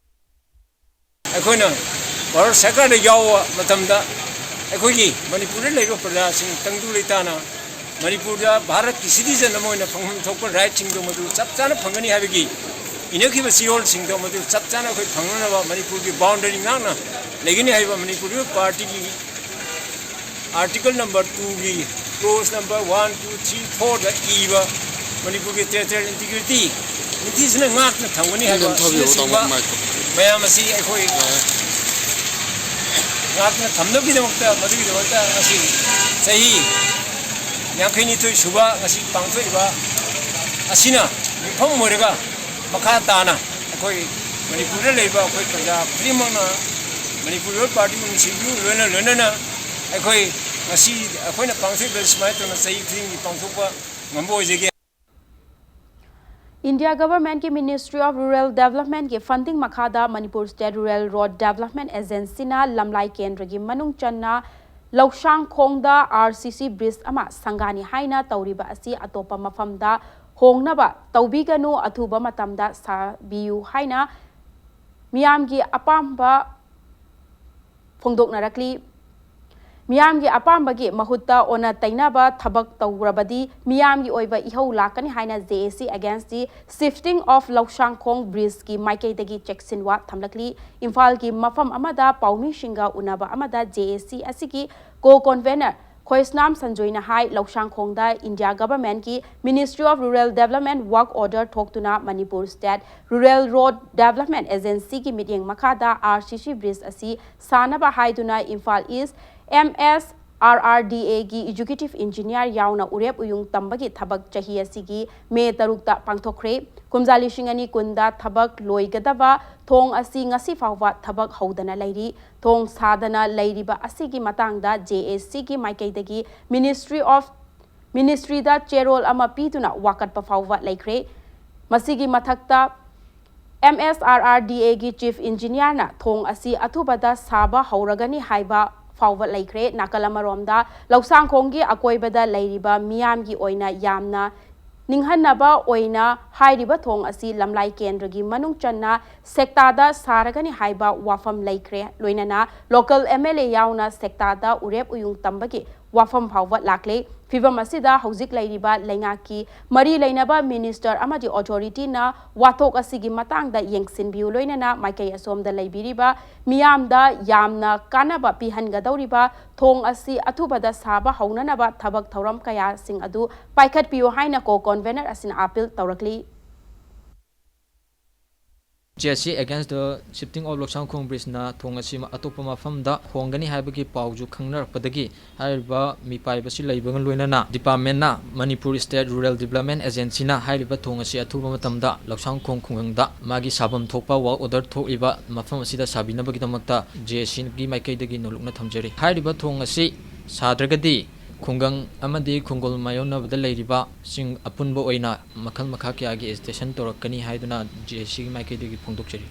ꯑꯩꯈꯣꯏꯅ ꯚꯥꯔꯠ ꯁꯔꯀꯥꯔꯗ ꯌꯥꯎꯕ ꯃꯇꯝꯗ ꯑꯩꯈꯣꯏꯒꯤ ꯃꯅꯤꯄꯨꯔꯗ ꯂꯩꯕ ꯄ꯭ꯔꯖꯥꯁꯤꯡ ꯇꯪꯗꯨ ꯂꯩꯇꯥꯅ ꯃꯅꯤꯄꯨꯔꯗ ꯚꯥꯔꯠꯀꯤ citizen ꯑꯃ ꯑꯣꯏꯅ ꯐꯪꯐꯝ ꯊꯣꯛꯄ rightꯁꯤꯡꯗꯣ ꯃꯗꯨ ꯆꯞ ꯆꯥꯅ ꯐꯪꯒꯅꯤ ꯍꯥꯏꯕꯒꯤ ꯏꯅꯈꯤꯕ ꯆꯦꯔꯣꯜꯁꯤꯡꯗꯣ ꯃꯗꯨ ꯆꯞ ꯆꯥꯅ ꯑꯩꯈꯣꯏ ꯐꯪꯅꯅꯕ ꯃꯅꯤꯄꯨꯔꯒꯤ boundary ꯉꯥꯛꯅ ꯂꯩꯒꯅꯤ ꯍꯥꯏꯕ ꯃꯅꯤꯄꯨꯔꯒꯤ partyꯒꯤ article number twoꯒꯤ clause number one, two, three, fourꯗ ꯏꯕ ꯃꯅꯤꯄꯨꯔꯒꯤ territorial integrity ꯅꯤꯡꯊꯤꯖꯅ ꯉꯥꯛꯅ ꯊꯝꯒꯅꯤ ꯍꯥꯏꯕ ꯑꯁꯤꯅꯆꯤꯡꯕ ꯃꯌꯥꯝ ꯑꯁꯤ ꯑꯩꯈꯣꯏ ꯉꯥꯛꯅ ꯊꯝꯅꯕꯒꯤꯗꯃꯛꯇ, ꯃꯗꯨꯒꯤꯗꯃꯛꯇ ꯉꯁꯤ ꯆꯍꯤ ꯌꯥꯡꯈꯩꯅꯤꯊꯣꯏ ꯁꯨꯕ ꯉꯁꯤ ꯄꯥꯡꯊꯣꯛꯏꯕ ꯑꯁꯤꯅ ꯌꯨꯝꯐꯝ ꯑꯣꯏꯔꯒ ꯃꯈꯥ ꯇꯥꯅ ꯑꯩꯈꯣꯏ ꯃꯅꯤꯄꯨꯔꯗ ꯂꯩꯕ ꯑꯩꯈꯣꯏ ꯄ꯭ꯔꯖꯥ ꯈꯨꯗꯤꯡꯃꯛꯅ ꯃꯅꯤꯄꯨꯔ ꯄꯤꯄꯜꯁ ꯄꯥꯔꯇꯤꯕꯨ ꯅꯨꯡꯁꯤꯕꯤꯌꯨ, ꯂꯣꯏꯅ ꯂꯣꯏꯅꯅ ꯑꯩꯈꯣꯏ ꯉꯁꯤ ꯑꯩꯈꯣꯏꯅ ꯄꯥꯡꯊꯣꯛꯏꯕ ꯁꯨꯃꯥꯏꯅ ꯇꯧꯅ ꯆꯍꯤ ꯈꯨꯗꯤꯡꯒꯤ ꯄꯥꯡꯊꯣꯛꯄ ꯉꯝꯕ ꯑꯣꯏꯖꯒꯦ꯫ India governmentꯀꯤ Ministry of Rural Developmentꯀꯤ funding ꯃꯈꯥꯗ Manipur State Rural Road Development Agencyꯅ ꯂꯝꯂꯥꯏ ꯀꯦꯟꯗ꯭ꯔꯒꯤ ꯃꯅꯨꯡ ꯆꯟꯅ ꯂꯧꯁꯥꯡꯈꯣꯡꯗ RCC bridge ꯑꯃ ꯁꯪꯒꯥꯅꯤ ꯍꯥꯏꯅ ꯇꯧꯔꯤꯕ ꯑꯁꯤ ꯑꯇꯣꯞꯄ ꯃꯐꯝꯗ ꯍꯣꯡꯅꯕ ꯇꯧꯕꯤꯒꯅꯨ, ꯑꯊꯨꯕ ꯃꯇꯝꯗ ꯁꯥꯕꯤꯌꯨ ꯍꯥꯏꯅ ꯃꯤꯌꯥꯝꯒꯤ ꯑꯄꯥꯝꯕ ꯐꯣꯡꯗꯣꯛꯅꯔꯛꯂꯤ꯫ ꯃꯤꯌꯥꯝꯒꯤ ꯑꯄꯥꯝꯕꯒꯤ ꯃꯍꯨꯠꯇ ꯑꯣꯟꯅ ꯇꯩꯅꯕ ꯊꯕꯛ ꯇꯧꯔꯕꯗꯤ ꯃꯤꯌꯥꯝꯒꯤ ꯑꯣꯏꯕ ꯏꯍꯧ ꯂꯥꯛꯀꯅꯤ ꯍꯥꯏꯅ JAC against the shifting of ꯂꯧꯁꯥꯡꯈꯣꯡ bridgeꯀꯤ ꯃꯥꯏꯀꯩꯗꯒꯤ ꯆꯦꯛꯁꯤꯟꯋꯥ ꯊꯝꯂꯛꯂꯤ꯫ ꯏꯝꯐꯥꯜꯒꯤ ꯃꯐꯝ ꯑꯃꯗ ꯄꯥꯎꯃꯤꯁꯤꯡꯒ ꯎꯅꯕ ꯑꯃꯗ JAC ꯑꯁꯤꯒꯤ co-convener ꯈꯣꯏꯁꯅꯥꯝ ꯁꯟꯖꯣꯏꯅ high, ꯂꯧꯁꯥꯡꯈꯣꯡꯗ India governmentꯀꯤ Ministry of Rural Development work order ꯊꯣꯛꯇꯨꯅ Manipur State Rural Road Development Agencyꯒꯤ ꯃꯤꯠꯌꯦꯡ ꯃꯈꯥꯗ RCC bridge ꯑꯁꯤ ꯁꯥꯅꯕ ꯍꯥꯏꯗꯨꯅ ꯏꯝꯐꯥꯜ East MSRRDAꯒꯤ executive engineer ꯌꯥꯎꯅ ꯎꯔꯦꯞ ꯎꯌꯨꯡ ꯇꯝꯕꯒꯤ ꯊꯕꯛ ꯆꯍꯤ ꯑꯁꯤꯒꯤ ꯃꯦ ꯇꯔꯨꯛꯇ ꯄꯥꯡꯊꯣꯛꯈ꯭ꯔꯦ꯫ ꯀꯨꯝꯖꯥ ꯂꯤꯁꯤꯡ ꯑꯅꯤ ꯀꯨꯟꯗ ꯊꯕꯛ ꯂꯣꯏꯒꯗꯕ ꯊꯣꯡ ꯑꯁꯤ ꯉꯁꯤ ꯐꯥꯎꯕ ꯊꯕꯛ ꯍꯧꯗꯅ ꯂꯩꯔꯤ꯫ ꯊꯣꯡ ꯁꯥꯗꯅ ꯂꯩꯔꯤꯕ ꯑꯁꯤꯒꯤ ꯃꯇꯥꯡꯗ JACꯒꯤ ꯃꯥꯏꯀꯩꯗꯒꯤ Ministry of ꯃꯤꯅꯤꯁꯇ꯭ꯔꯤꯗ ꯆꯦꯔꯣꯜ ꯑꯃ ꯄꯤꯗꯨꯅ ꯋꯥꯀꯠꯄ ꯐꯥꯎꯕ ꯂꯩꯈ꯭ꯔꯦ꯫ ꯃꯁꯤꯒꯤ ꯃꯊꯛꯇ, ꯑꯦꯝ ꯑꯦꯁ ꯑꯥꯔ ꯑꯥꯔ ꯗꯤ ꯑꯦꯒꯤ ꯆꯤꯐ ꯏꯟꯖꯤꯅꯤꯌꯥꯔꯅ ꯊꯣꯡ ꯑꯁꯤ ꯑꯊꯨꯕꯗ ꯁꯥꯕ ꯍꯧꯔꯒꯅꯤ ꯍꯥꯏꯕ ꯐꯥꯎꯕ ꯂꯩꯈ꯭ꯔꯦ꯫ ꯅꯥꯀꯜ ꯑꯃꯔꯣꯝꯗ, ꯂꯧꯁꯥꯡꯈꯣꯡꯒꯤ ꯑꯀꯣꯏꯕꯗ ꯂꯩꯔꯤꯕ ꯃꯤꯌꯥꯝꯒꯤ ꯑꯣꯏꯅ ꯌꯥꯝꯅ ꯅꯤꯡꯍꯟꯅꯕ ꯑꯣꯏꯅ ꯍꯥꯏꯔꯤꯕ ꯊꯣꯡ ꯑꯁꯤ ꯂꯝꯂꯥꯏ ꯀꯦꯟꯗ꯭ꯔꯒꯤ ꯃꯅꯨꯡ ꯆꯟꯅ ꯁꯦꯛꯇꯥꯗ ꯁꯥꯔꯒꯅꯤ ꯍꯥꯏꯕ ꯋꯥꯐꯝ ꯂꯩꯈ꯭ꯔꯦ꯫ ꯂꯣꯏꯅꯅ ꯂꯣꯀꯦꯜ ꯑꯦꯝ ꯑꯦꯜ ꯑꯦ ꯌꯥꯎꯅ ꯁꯦꯛꯇꯥꯗ ꯎꯔꯦꯞ ꯎꯌꯨꯡ ꯇꯝꯕꯒꯤ ꯋꯥꯐꯝ ꯐꯥꯎꯕ ꯂꯥꯛꯂꯦ꯫ ꯐꯤꯚꯝ ꯑꯁꯤꯗ ꯍꯧꯖꯤꯛ ꯂꯩꯔꯤꯕ ꯂꯩꯉꯥꯛꯀꯤ ꯃꯔꯤ ꯂꯩꯅꯕ ꯃꯤꯅꯤꯁꯇꯔ ꯑꯃꯗꯤ ꯑꯣꯊꯣꯔꯤꯇꯤꯅ ꯋꯥꯊꯣꯛ ꯑꯁꯤꯒꯤ ꯃꯇꯥꯡꯗ ꯌꯦꯡꯁꯤꯟꯕꯤꯌꯨ, ꯂꯣꯏꯅꯅ ꯃꯥꯏꯀꯩ ꯑꯁꯣꯝꯗ ꯂꯩꯕꯤꯔꯤꯕ ꯃꯤꯌꯥꯝꯗ ꯌꯥꯝꯅ ꯀꯥꯟꯅꯕ ꯄꯤꯍꯟꯒꯗꯧꯔꯤꯕ ꯊꯣꯡ ꯑꯁꯤ ꯑꯊꯨꯕꯗ ꯁꯥꯕ ꯍꯧꯅꯅꯕ ꯊꯕꯛ ꯊꯧꯔꯝ ꯀꯌꯥꯁꯤꯡ ꯑꯗꯨ ꯄꯥꯏꯈꯠꯄꯤꯌꯨ ꯍꯥꯏꯅ ꯀꯣ ꯀꯣꯟꯚꯦꯅꯔ ꯑꯁꯤꯅ ꯑꯥꯄꯤꯜ ꯇꯧꯔꯛꯂꯤ꯫ J C against the shifting of Lousangkhong ꯕ꯭ꯔꯤꯖꯅ ꯊꯣꯡ ꯑꯁꯤ ꯑꯇꯣꯞꯄ ꯃꯐꯝꯗ ꯍꯣꯡꯒꯅꯤ ꯍꯥꯏꯕꯒꯤ ꯄꯥꯎꯁꯨ ꯈꯪꯅꯔꯛꯄꯗꯒꯤ ꯍꯥꯏꯔꯤꯕ ꯃꯤꯄꯥꯏꯕꯁꯤ ꯂꯩꯕꯒ ꯂꯣꯏꯅꯅ ꯗꯤꯄꯥꯔꯠꯃꯦꯟꯅ ꯃꯅꯤꯄꯨꯔ ꯁ꯭ꯇꯦꯠ ꯔꯨꯔꯦꯜ ꯗꯤꯕ꯭ꯂꯞꯃꯦꯟ ꯑꯦꯖꯦꯟꯁꯤꯅ ꯍꯥꯏꯔꯤꯕ ꯊꯣꯡ ꯑꯁꯤ ꯑꯊꯨꯕ ꯃꯇꯝꯗ ꯂꯧꯁꯥꯡꯈꯣꯡ ꯈꯨꯡꯒꯪꯗ ꯃꯥꯒꯤ ꯁꯥꯐꯝ ꯊꯣꯛꯄ ꯋꯥꯔꯛ ꯑꯣꯔꯗꯔ ꯊꯣꯛꯂꯤꯕ ꯃꯐꯝ ꯑꯁꯤꯗ ꯁꯥꯕꯤꯅꯕꯒꯤꯗꯃꯛꯇ J Cꯒꯤ ꯃꯥꯏꯀꯩꯗꯒꯤ ꯅꯣꯂꯨꯛꯅ ꯊꯝꯖꯔꯤ꯫ ꯍꯥꯏꯔꯤꯕ ꯊꯣꯡ ꯑꯁꯤ ꯁꯥꯗ꯭ꯔꯒꯗꯤ ꯈꯨꯡꯒꯪ ꯑꯃꯗꯤ ꯈꯨꯡꯒꯪ ꯃꯥꯌꯣꯛꯅꯕꯗ ꯂꯩꯔꯤꯕꯁꯤꯡ ꯑꯄꯨꯟꯕ ꯑꯣꯏꯅ ꯃꯈꯜ ꯃꯈꯥ ꯀꯌꯥꯒꯤ ꯑꯦꯖꯤꯇꯦꯁꯟ ꯇꯧꯔꯛꯀꯅꯤ ꯍꯥꯏꯗꯨꯅ J Cꯒꯤ ꯃꯥꯏꯀꯩꯗꯒꯤ ꯐꯣꯡꯗꯣꯛꯆꯔꯤ꯫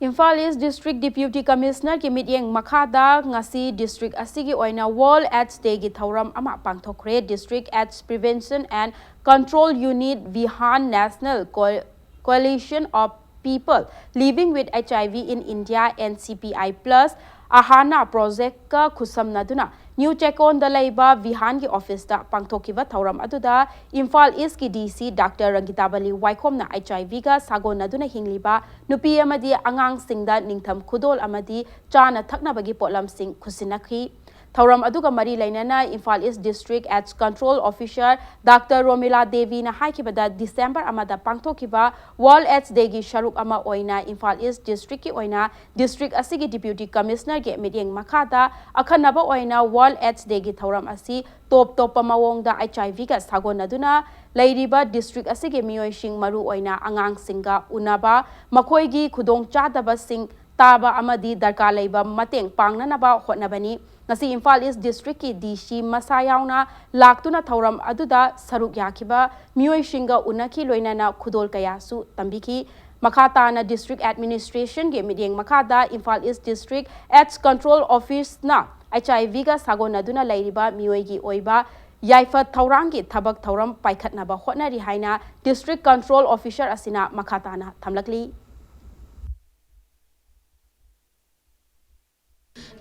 ꯏꯝꯐꯥꯜ ꯏꯁ ꯗꯤꯁꯇ꯭ꯔꯤꯛ ꯗꯤꯄ꯭ꯌꯨꯇꯤ ꯀꯃꯤꯁꯅꯔꯒꯤ ꯃꯤꯠꯌꯦꯡ ꯃꯈꯥꯗ ꯉꯁꯤ ꯗꯤꯁꯇ꯭ꯔꯤꯛ ꯑꯁꯤꯒꯤ ꯑꯣꯏꯅ ꯋꯥꯔꯜꯗ ꯑꯦꯗꯁ ꯗꯦꯒꯤ ꯊꯧꯔꯝ ꯑꯃ ꯄꯥꯡꯊꯣꯛꯈ꯭ꯔꯦ꯫ District AIDS Prevention and Control Unit, VIHAN, National Co-, Coalition of People Living with HIV in India, N C P I plus, ꯑꯍꯥꯅꯥ ꯄ꯭ꯔꯣꯖꯦꯛꯀ ꯈꯨꯠꯁꯝꯅꯗꯨꯅ ꯅ꯭ꯌꯨ ꯆꯦꯀꯣꯟꯗ ꯂꯩꯕ ꯚꯤꯍꯥꯟꯒꯤ ꯑꯣꯐꯤꯁꯇ ꯄꯥꯡꯊꯣꯛꯈꯤꯕ ꯊꯧꯔꯝ ꯑꯗꯨꯗ ꯏꯝꯐꯥꯜ ꯏꯁꯀꯤ D C ꯗꯥꯛꯇꯔ ꯔꯪꯒꯤꯇꯥꯕꯂꯤ ꯋꯥꯏꯈꯣꯝꯅ HIV ꯒ ꯁꯥꯒꯣꯟꯅꯗꯨꯅ ꯍꯤꯡꯂꯤꯕ ꯅꯨꯄꯤ ꯑꯃꯗꯤ ꯑꯉꯥꯡꯁꯤꯡꯗ ꯅꯤꯡꯊꯝ ꯈꯨꯗꯣꯜ ꯑꯃꯗꯤ ꯆꯥꯅ ꯊꯛꯅꯕꯒꯤ ꯄꯣꯠꯂꯝꯁꯤꯡ ꯈꯨꯠꯁꯤꯟꯅꯈꯤ꯫ ꯊꯧꯔꯝ ꯑꯗꯨꯒ ꯃꯔꯤ ꯂꯩꯅꯅ Imphal east district AIDS Control Officer doctor Romila ꯗꯦꯕꯤꯅ ꯍꯥꯏꯈꯤꯕꯗ, ꯗꯤꯁꯦꯝꯕꯔ ꯑꯃꯗ ꯄꯥꯡꯊꯣꯛꯈꯤꯕ ꯋꯥꯔꯜꯗ ꯑꯦꯗꯁ ꯗꯦꯒꯤ ꯁꯔꯨꯛ ꯑꯃ ꯑꯣꯏꯅ ꯏꯝꯐꯥꯜ ꯏꯁ ꯗꯤꯁꯇ꯭ꯔꯤꯛꯀꯤ ꯑꯣꯏꯅ ꯗꯤꯁꯇ꯭ꯔꯤꯛ ꯑꯁꯤꯒꯤ ꯗꯤꯄ꯭ꯌꯨꯇꯤ ꯀꯃꯤꯁꯅꯔꯒꯤ ꯃꯤꯠꯌꯦꯡ ꯃꯈꯥꯗ ꯑꯈꯟꯅꯕ ꯑꯣꯏꯅ ꯋꯥꯔꯜꯗ ꯑꯦꯗꯁ ꯗꯦꯒꯤ ꯊꯧꯔꯝ ꯑꯁꯤ ꯇꯣꯞ ꯇꯣꯞꯄ ꯃꯑꯣꯡꯗ HIV ꯒ ꯁꯥꯒꯣꯟꯅꯗꯨꯅ ꯂꯩꯔꯤꯕ ꯗꯤꯁꯇ꯭ꯔꯤꯛ ꯑꯁꯤꯒꯤ ꯃꯤꯑꯣꯏꯁꯤꯡ, ꯃꯔꯨ ꯑꯣꯏꯅ ꯑꯉꯥꯡꯁꯤꯡꯒ ꯎꯅꯕ, ꯃꯈꯣꯏꯒꯤ ꯈꯨꯗꯣꯡꯆꯥꯗꯕꯁꯤꯡ ꯇꯥꯕ ꯑꯃꯗꯤ ꯗꯔꯀꯥꯔ ꯂꯩꯕ ꯃꯇꯦꯡ ꯄꯥꯡꯅꯅꯕ ꯍꯣꯠꯅꯕꯅꯤ꯫ ꯉꯁꯤ ꯏꯝꯐꯥꯜ ꯏꯁ ꯗꯤꯁꯇ꯭ꯔꯤꯛꯀꯤ ꯗꯤ ꯁꯤ ꯃꯁꯥ ꯌꯥꯎꯅ ꯂꯥꯛꯇꯨꯅ ꯊꯧꯔꯝ ꯑꯗꯨꯗ ꯁꯔꯨꯛ ꯌꯥꯈꯤꯕ ꯃꯤꯑꯣꯏꯁꯤꯡꯒ ꯎꯅꯈꯤ, ꯂꯣꯏꯅꯅ ꯈꯨꯗꯣꯜ ꯀꯌꯥꯁꯨ ꯇꯝꯕꯤꯈꯤ꯫ ꯃꯈꯥ ꯇꯥꯅ ꯗꯤꯁꯇ꯭ꯔꯤꯛ ꯑꯦꯗꯃꯤꯅꯤꯁꯇ꯭ꯔꯦꯁꯟꯒꯤ ꯃꯤꯠꯌꯦꯡ ꯃꯈꯥꯗ Imphal east district ads control ꯑꯣꯐꯤꯁꯅ H ꯑꯥꯏ ꯚꯤꯒ ꯁꯥꯒꯣꯟꯅꯗꯨꯅ ꯂꯩꯔꯤꯕ ꯃꯤꯑꯣꯏꯒꯤ ꯑꯣꯏꯕ ꯌꯥꯏꯐ ꯊꯧꯔꯥꯡꯒꯤ ꯊꯕꯛ ꯊꯧꯔꯝ ꯄꯥꯏꯈꯠꯅꯕ ꯍꯣꯠꯅꯔꯤ ꯍꯥꯏꯅ ꯗꯤꯁꯇ꯭ꯔꯤꯛ ꯀꯟꯇ꯭ꯔꯣꯜ ꯑꯣꯐꯤꯁꯔ ꯑꯁꯤꯅ ꯃꯈꯥ ꯇꯥꯅ ꯊꯝꯂꯛꯂꯤ꯫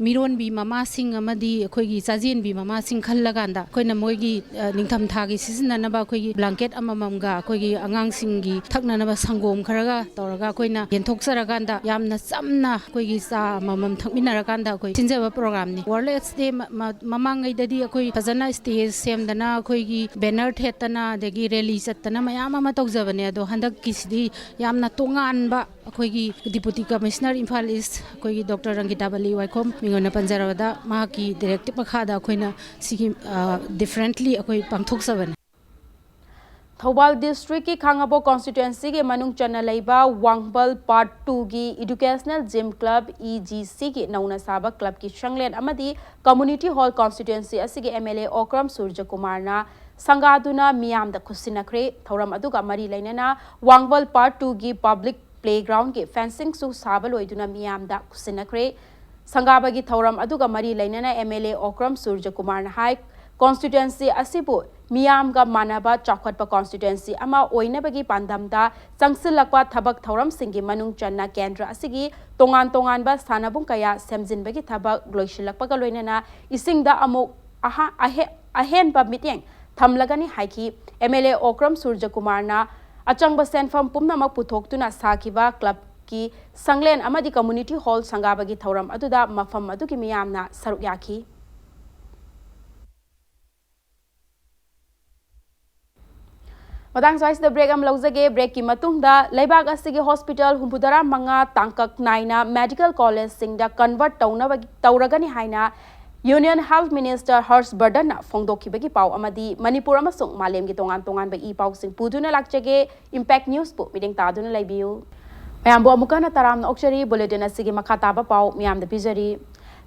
ꯃꯤꯔꯣꯟꯕꯤ ꯃꯃꯥꯁꯤꯡ ꯑꯃꯗꯤ ꯑꯩꯈꯣꯏꯒꯤ ꯆꯥꯖꯦꯟꯕꯤ ꯃꯃꯥꯁꯤꯡ ꯈꯜꯂꯀꯥꯟꯗ ꯑꯩꯈꯣꯏꯅ ꯃꯣꯏꯒꯤ, ꯑ, ꯅꯤꯡꯊꯝꯊꯥꯒꯤ ꯁꯤꯖꯤꯟꯅꯅꯕ ꯑꯩꯈꯣꯏꯒꯤ blanket ꯑꯃꯃꯝꯒ ꯑꯩꯈꯣꯏꯒꯤ ꯑꯉꯥꯡꯁꯤꯡꯒꯤ ꯊꯛꯅꯅꯕ ꯁꯪꯒꯣꯝ ꯈꯔꯒ ꯇꯧꯔꯒ ꯑꯩꯈꯣꯏꯅ ꯌꯦꯟꯊꯣꯛꯆꯔꯀꯥꯟꯗ ꯌꯥꯝꯅ ꯆꯝꯅ ꯑꯩꯈꯣꯏꯒꯤ ꯆꯥ ꯑꯃꯃꯝ ꯊꯛꯃꯤꯟꯅꯔꯀꯥꯟꯗ ꯑꯩꯈꯣꯏ ꯁꯤꯟꯖꯕ programꯅꯤ꯫ World AIDS Day ꯃ-, ꯃ-, ꯃꯃꯥꯡꯉꯩꯗꯗꯤ ꯑꯩꯈꯣꯏ ꯐꯖꯅ stage ꯁꯦꯝꯗꯅ ꯑꯩꯈꯣꯏꯒꯤ banner ꯊꯦꯠꯇꯅ ꯑꯗꯒꯤ rally ꯆꯠꯇꯅ ꯃꯌꯥꯝ ꯑꯃ ꯇꯧꯖꯕꯅꯦ꯫ ꯑꯗꯣ ꯍꯟꯗꯛꯀꯤꯁꯤꯗꯤ ꯌꯥꯝꯅ ꯇꯣꯉꯥꯟꯕ ꯑꯩꯈꯣꯏꯒꯤ Deputy Commissioner ꯏꯝꯐꯥꯜ ꯏꯁ ꯑꯩꯈꯣꯏꯒꯤ ꯗꯣꯛꯇꯔ ꯔꯪꯒꯤꯇꯥꯕꯂꯤ ꯋꯥꯏꯈꯣꯝ ꯃꯤꯡ ꯑꯣꯏꯅ ꯄꯟꯖꯔꯕꯗ ꯃꯍꯥꯛꯀꯤ directive ꯃꯈꯥꯗ ꯑꯩꯈꯣꯏꯅ ꯁꯤꯒꯤ, ꯑ, differently ꯑꯩꯈꯣꯏ ꯄꯥꯡꯊꯣꯛꯆꯕꯅꯦ꯫ ꯊꯧꯕꯥꯜ ꯗꯤꯁꯇ꯭ꯔꯤꯛꯀꯤ ꯈꯥꯉꯕꯣꯛ constituencyꯒꯤ ꯃꯅꯨꯡ ꯆꯟꯅ ꯂꯩꯕ ꯋꯥꯡꯕꯜ Part Twoꯒꯤ Educational Gym Club, E G Cꯒꯤ ꯅꯧꯅ ꯁꯥꯕ clubꯀꯤ ꯁꯪꯂꯦꯟ ꯑꯃꯗꯤ community hall constituency ꯑꯁꯤꯒꯤ M L A ꯑꯣꯀ꯭ꯔꯝ ꯁꯨꯔꯖꯀꯨꯃꯥꯔꯅ ꯁꯪꯒꯥꯗꯨꯅ ꯃꯤꯌꯥꯝꯗ ꯈꯨꯠꯁꯤꯟꯅꯈ꯭ꯔꯦ꯫ ꯊꯧꯔꯝ ꯑꯗꯨꯒ ꯃꯔꯤ ꯂꯩꯅꯅ ꯋꯥꯡꯕꯜ Part Twoꯒꯤ public playgroundꯒꯤ fencingꯁꯨ ꯁꯥꯕ ꯂꯣꯏꯗꯨꯅ ꯃꯤꯌꯥꯝꯗ ꯈꯨꯠꯁꯤꯟꯅꯈ꯭ꯔꯦ꯫ ꯁꯪꯒꯥꯕꯒꯤ ꯊꯧꯔꯝ ꯑꯗꯨꯒ ꯃꯔꯤ ꯂꯩꯅꯅ M L A Okram ꯁꯨꯔꯖꯀꯨꯃꯥꯔꯅ high, constituency ꯑꯁꯤꯕꯨ ꯃꯤꯌꯥꯝꯒ ꯃꯥꯟꯅꯕ ꯆꯥꯎꯈꯠꯄ constituency ꯑꯃ ꯑꯣꯏꯅꯕꯒꯤ ꯄꯥꯟꯗꯝꯗ ꯆꯪꯁꯤꯜꯂꯛꯄ ꯊꯕꯛ ꯊꯧꯔꯝꯁꯤꯡꯒꯤ ꯃꯅꯨꯡ ꯆꯟꯅ ꯀꯦꯟꯗ꯭ꯔ ꯑꯁꯤꯒꯤ ꯇꯣꯉꯥꯟ ꯇꯣꯉꯥꯟꯕ ꯁꯥꯟꯅꯕꯨꯡ ꯀꯌꯥ ꯁꯦꯝꯖꯤꯟꯕꯒꯤ ꯊꯕꯛ ꯂꯣꯏꯁꯤꯜꯂꯛꯄꯒ ꯂꯣꯏꯅꯅ ꯏꯁꯤꯡꯗ ꯑꯃꯨꯛ ꯑꯍꯥ-, ꯑꯍꯦ-, ꯑꯍꯦꯟꯕ ꯃꯤꯠꯌꯦꯡ ꯊꯝꯂꯒꯅꯤ ꯍꯥꯏꯈꯤ꯫ M L A ꯑꯣꯀ꯭ꯔꯝ ꯁꯨꯔꯖꯀꯨꯃꯥꯔꯅ ꯑꯆꯪꯕ ꯁꯦꯟꯐꯝ ꯄꯨꯝꯅꯃꯛ ꯄꯨꯊꯣꯛꯇꯨꯅ ꯁꯥꯈꯤꯕ clubꯀꯤ ꯁꯪꯂꯦꯟ ꯑꯃꯗꯤ community hall ꯁꯪꯒꯥꯕꯒꯤ ꯊꯧꯔꯝ ꯑꯗꯨꯗ ꯃꯐꯝ ꯑꯗꯨꯒꯤ ꯃꯤꯌꯥꯝꯅ ꯁꯔꯨꯛ ꯌꯥꯈꯤ꯫ ꯃꯇꯥꯡ ꯁ꯭ꯋꯥꯏꯁꯤꯗ break ꯑꯃ ꯂꯧꯖꯒꯦ꯫ Breakꯀꯤ ꯃꯇꯨꯡꯗ ꯂꯩꯕꯥꯛ ꯑꯁꯤꯒꯤ hospital ꯍꯨꯝꯐꯨꯇꯔꯥ ꯃꯉꯥ ꯇꯥꯡꯀꯛ ꯅꯥꯏꯅ medical collegeꯁꯤꯡꯗ convert ꯇꯧꯅꯕ, ꯇꯧꯔꯒꯅꯤ ꯍꯥꯏꯅ Union Health Minister ꯍꯔꯁ ꯕꯔꯙꯟꯅ ꯐꯣꯡꯗꯣꯛꯈꯤꯕꯒꯤ ꯄꯥꯎ ꯑꯃꯗꯤ ꯃꯅꯤꯄꯨꯔ ꯑꯃꯁꯨꯡ ꯃꯥꯂꯦꯝꯒꯤ ꯇꯣꯉꯥꯟ ꯇꯣꯉꯥꯟꯕ ꯏ ꯄꯥꯎꯁꯤꯡ ꯄꯨꯗꯨꯅ ꯂꯥꯛꯆꯒꯦ꯫ Impact Newsꯄꯨ ꯃꯤꯠꯌꯦꯡ ꯇꯥꯗꯨꯅ ꯂꯩꯕꯤꯌꯨ꯫ ꯃꯌꯥꯝꯕꯨ ꯑꯃꯨꯛꯀ ꯍꯟꯅ ꯇꯔꯥꯝꯅ ꯑꯣꯛꯆꯔꯤ꯫ Bulletin ꯑꯁꯤꯒꯤ ꯃꯈꯥ ꯇꯥꯕ ꯄꯥꯎ ꯃꯤꯌꯥꯝꯗ ꯄꯤꯖꯔꯤ꯫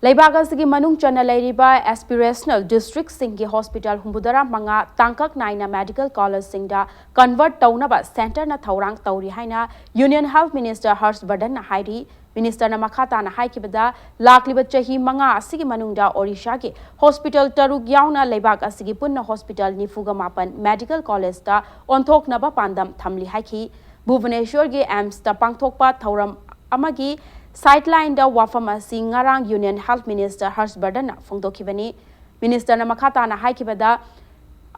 ꯂꯩꯕꯥꯛ ꯑꯁꯤꯒꯤ ꯃꯅꯨꯡ ꯆꯟꯅ ꯂꯩꯔꯤꯕ aspirational districtꯁꯤꯡꯒꯤ hospital ꯍꯨꯝꯐꯨꯇꯔꯥ ꯃꯉꯥ ꯇꯥꯡꯀꯛ ꯅꯥꯏꯅ medical collegeꯁꯤꯡꯗ convert ꯇꯧꯅꯕ centreꯅ ꯊꯧꯔꯥꯡ ꯇꯧꯔꯤ ꯍꯥꯏꯅ Union Health Minister ꯍꯔꯁ ꯕꯔꯙꯟꯅ ꯍꯥꯏꯔꯤ꯫ Ministerꯅ ꯃꯈꯥ ꯇꯥꯅ ꯍꯥꯏꯈꯤꯕꯗ, ꯂꯥꯛꯂꯤꯕ ꯆꯍꯤ ꯃꯉꯥ ꯑꯁꯤꯒꯤ ꯃꯅꯨꯡꯗ Odishaꯒꯤ hospital ꯇꯔꯨꯛ ꯌꯥꯎꯅ ꯂꯩꯕꯥꯛ ꯑꯁꯤꯒꯤ ꯄꯨꯟꯅ hospital ꯅꯤꯐꯨꯒ ꯃꯥꯄꯟ medical collegeꯇ ꯑꯣꯟꯊꯣꯛꯅꯕ ꯄꯥꯟꯗꯝ ꯊꯝꯂꯤ ꯍꯥꯏꯈꯤ꯫ ꯚꯨꯕꯅꯦꯁ꯭ꯋꯔꯒꯤ AIIMSꯇ ꯄꯥꯡꯊꯣꯛꯄ ꯊꯧꯔꯝ ꯑꯃꯒꯤ sidelineꯗ ꯋꯥꯐꯝ ꯑꯁꯤ ꯉꯔꯥꯡ Union Health Minister ꯍꯔꯁ ꯕꯔꯙꯟꯅ ꯐꯣꯡꯗꯣꯛꯈꯤꯕꯅꯤ꯫ Ministerꯅ ꯃꯈꯥ ꯇꯥꯅ ꯍꯥꯏꯈꯤꯕꯗ,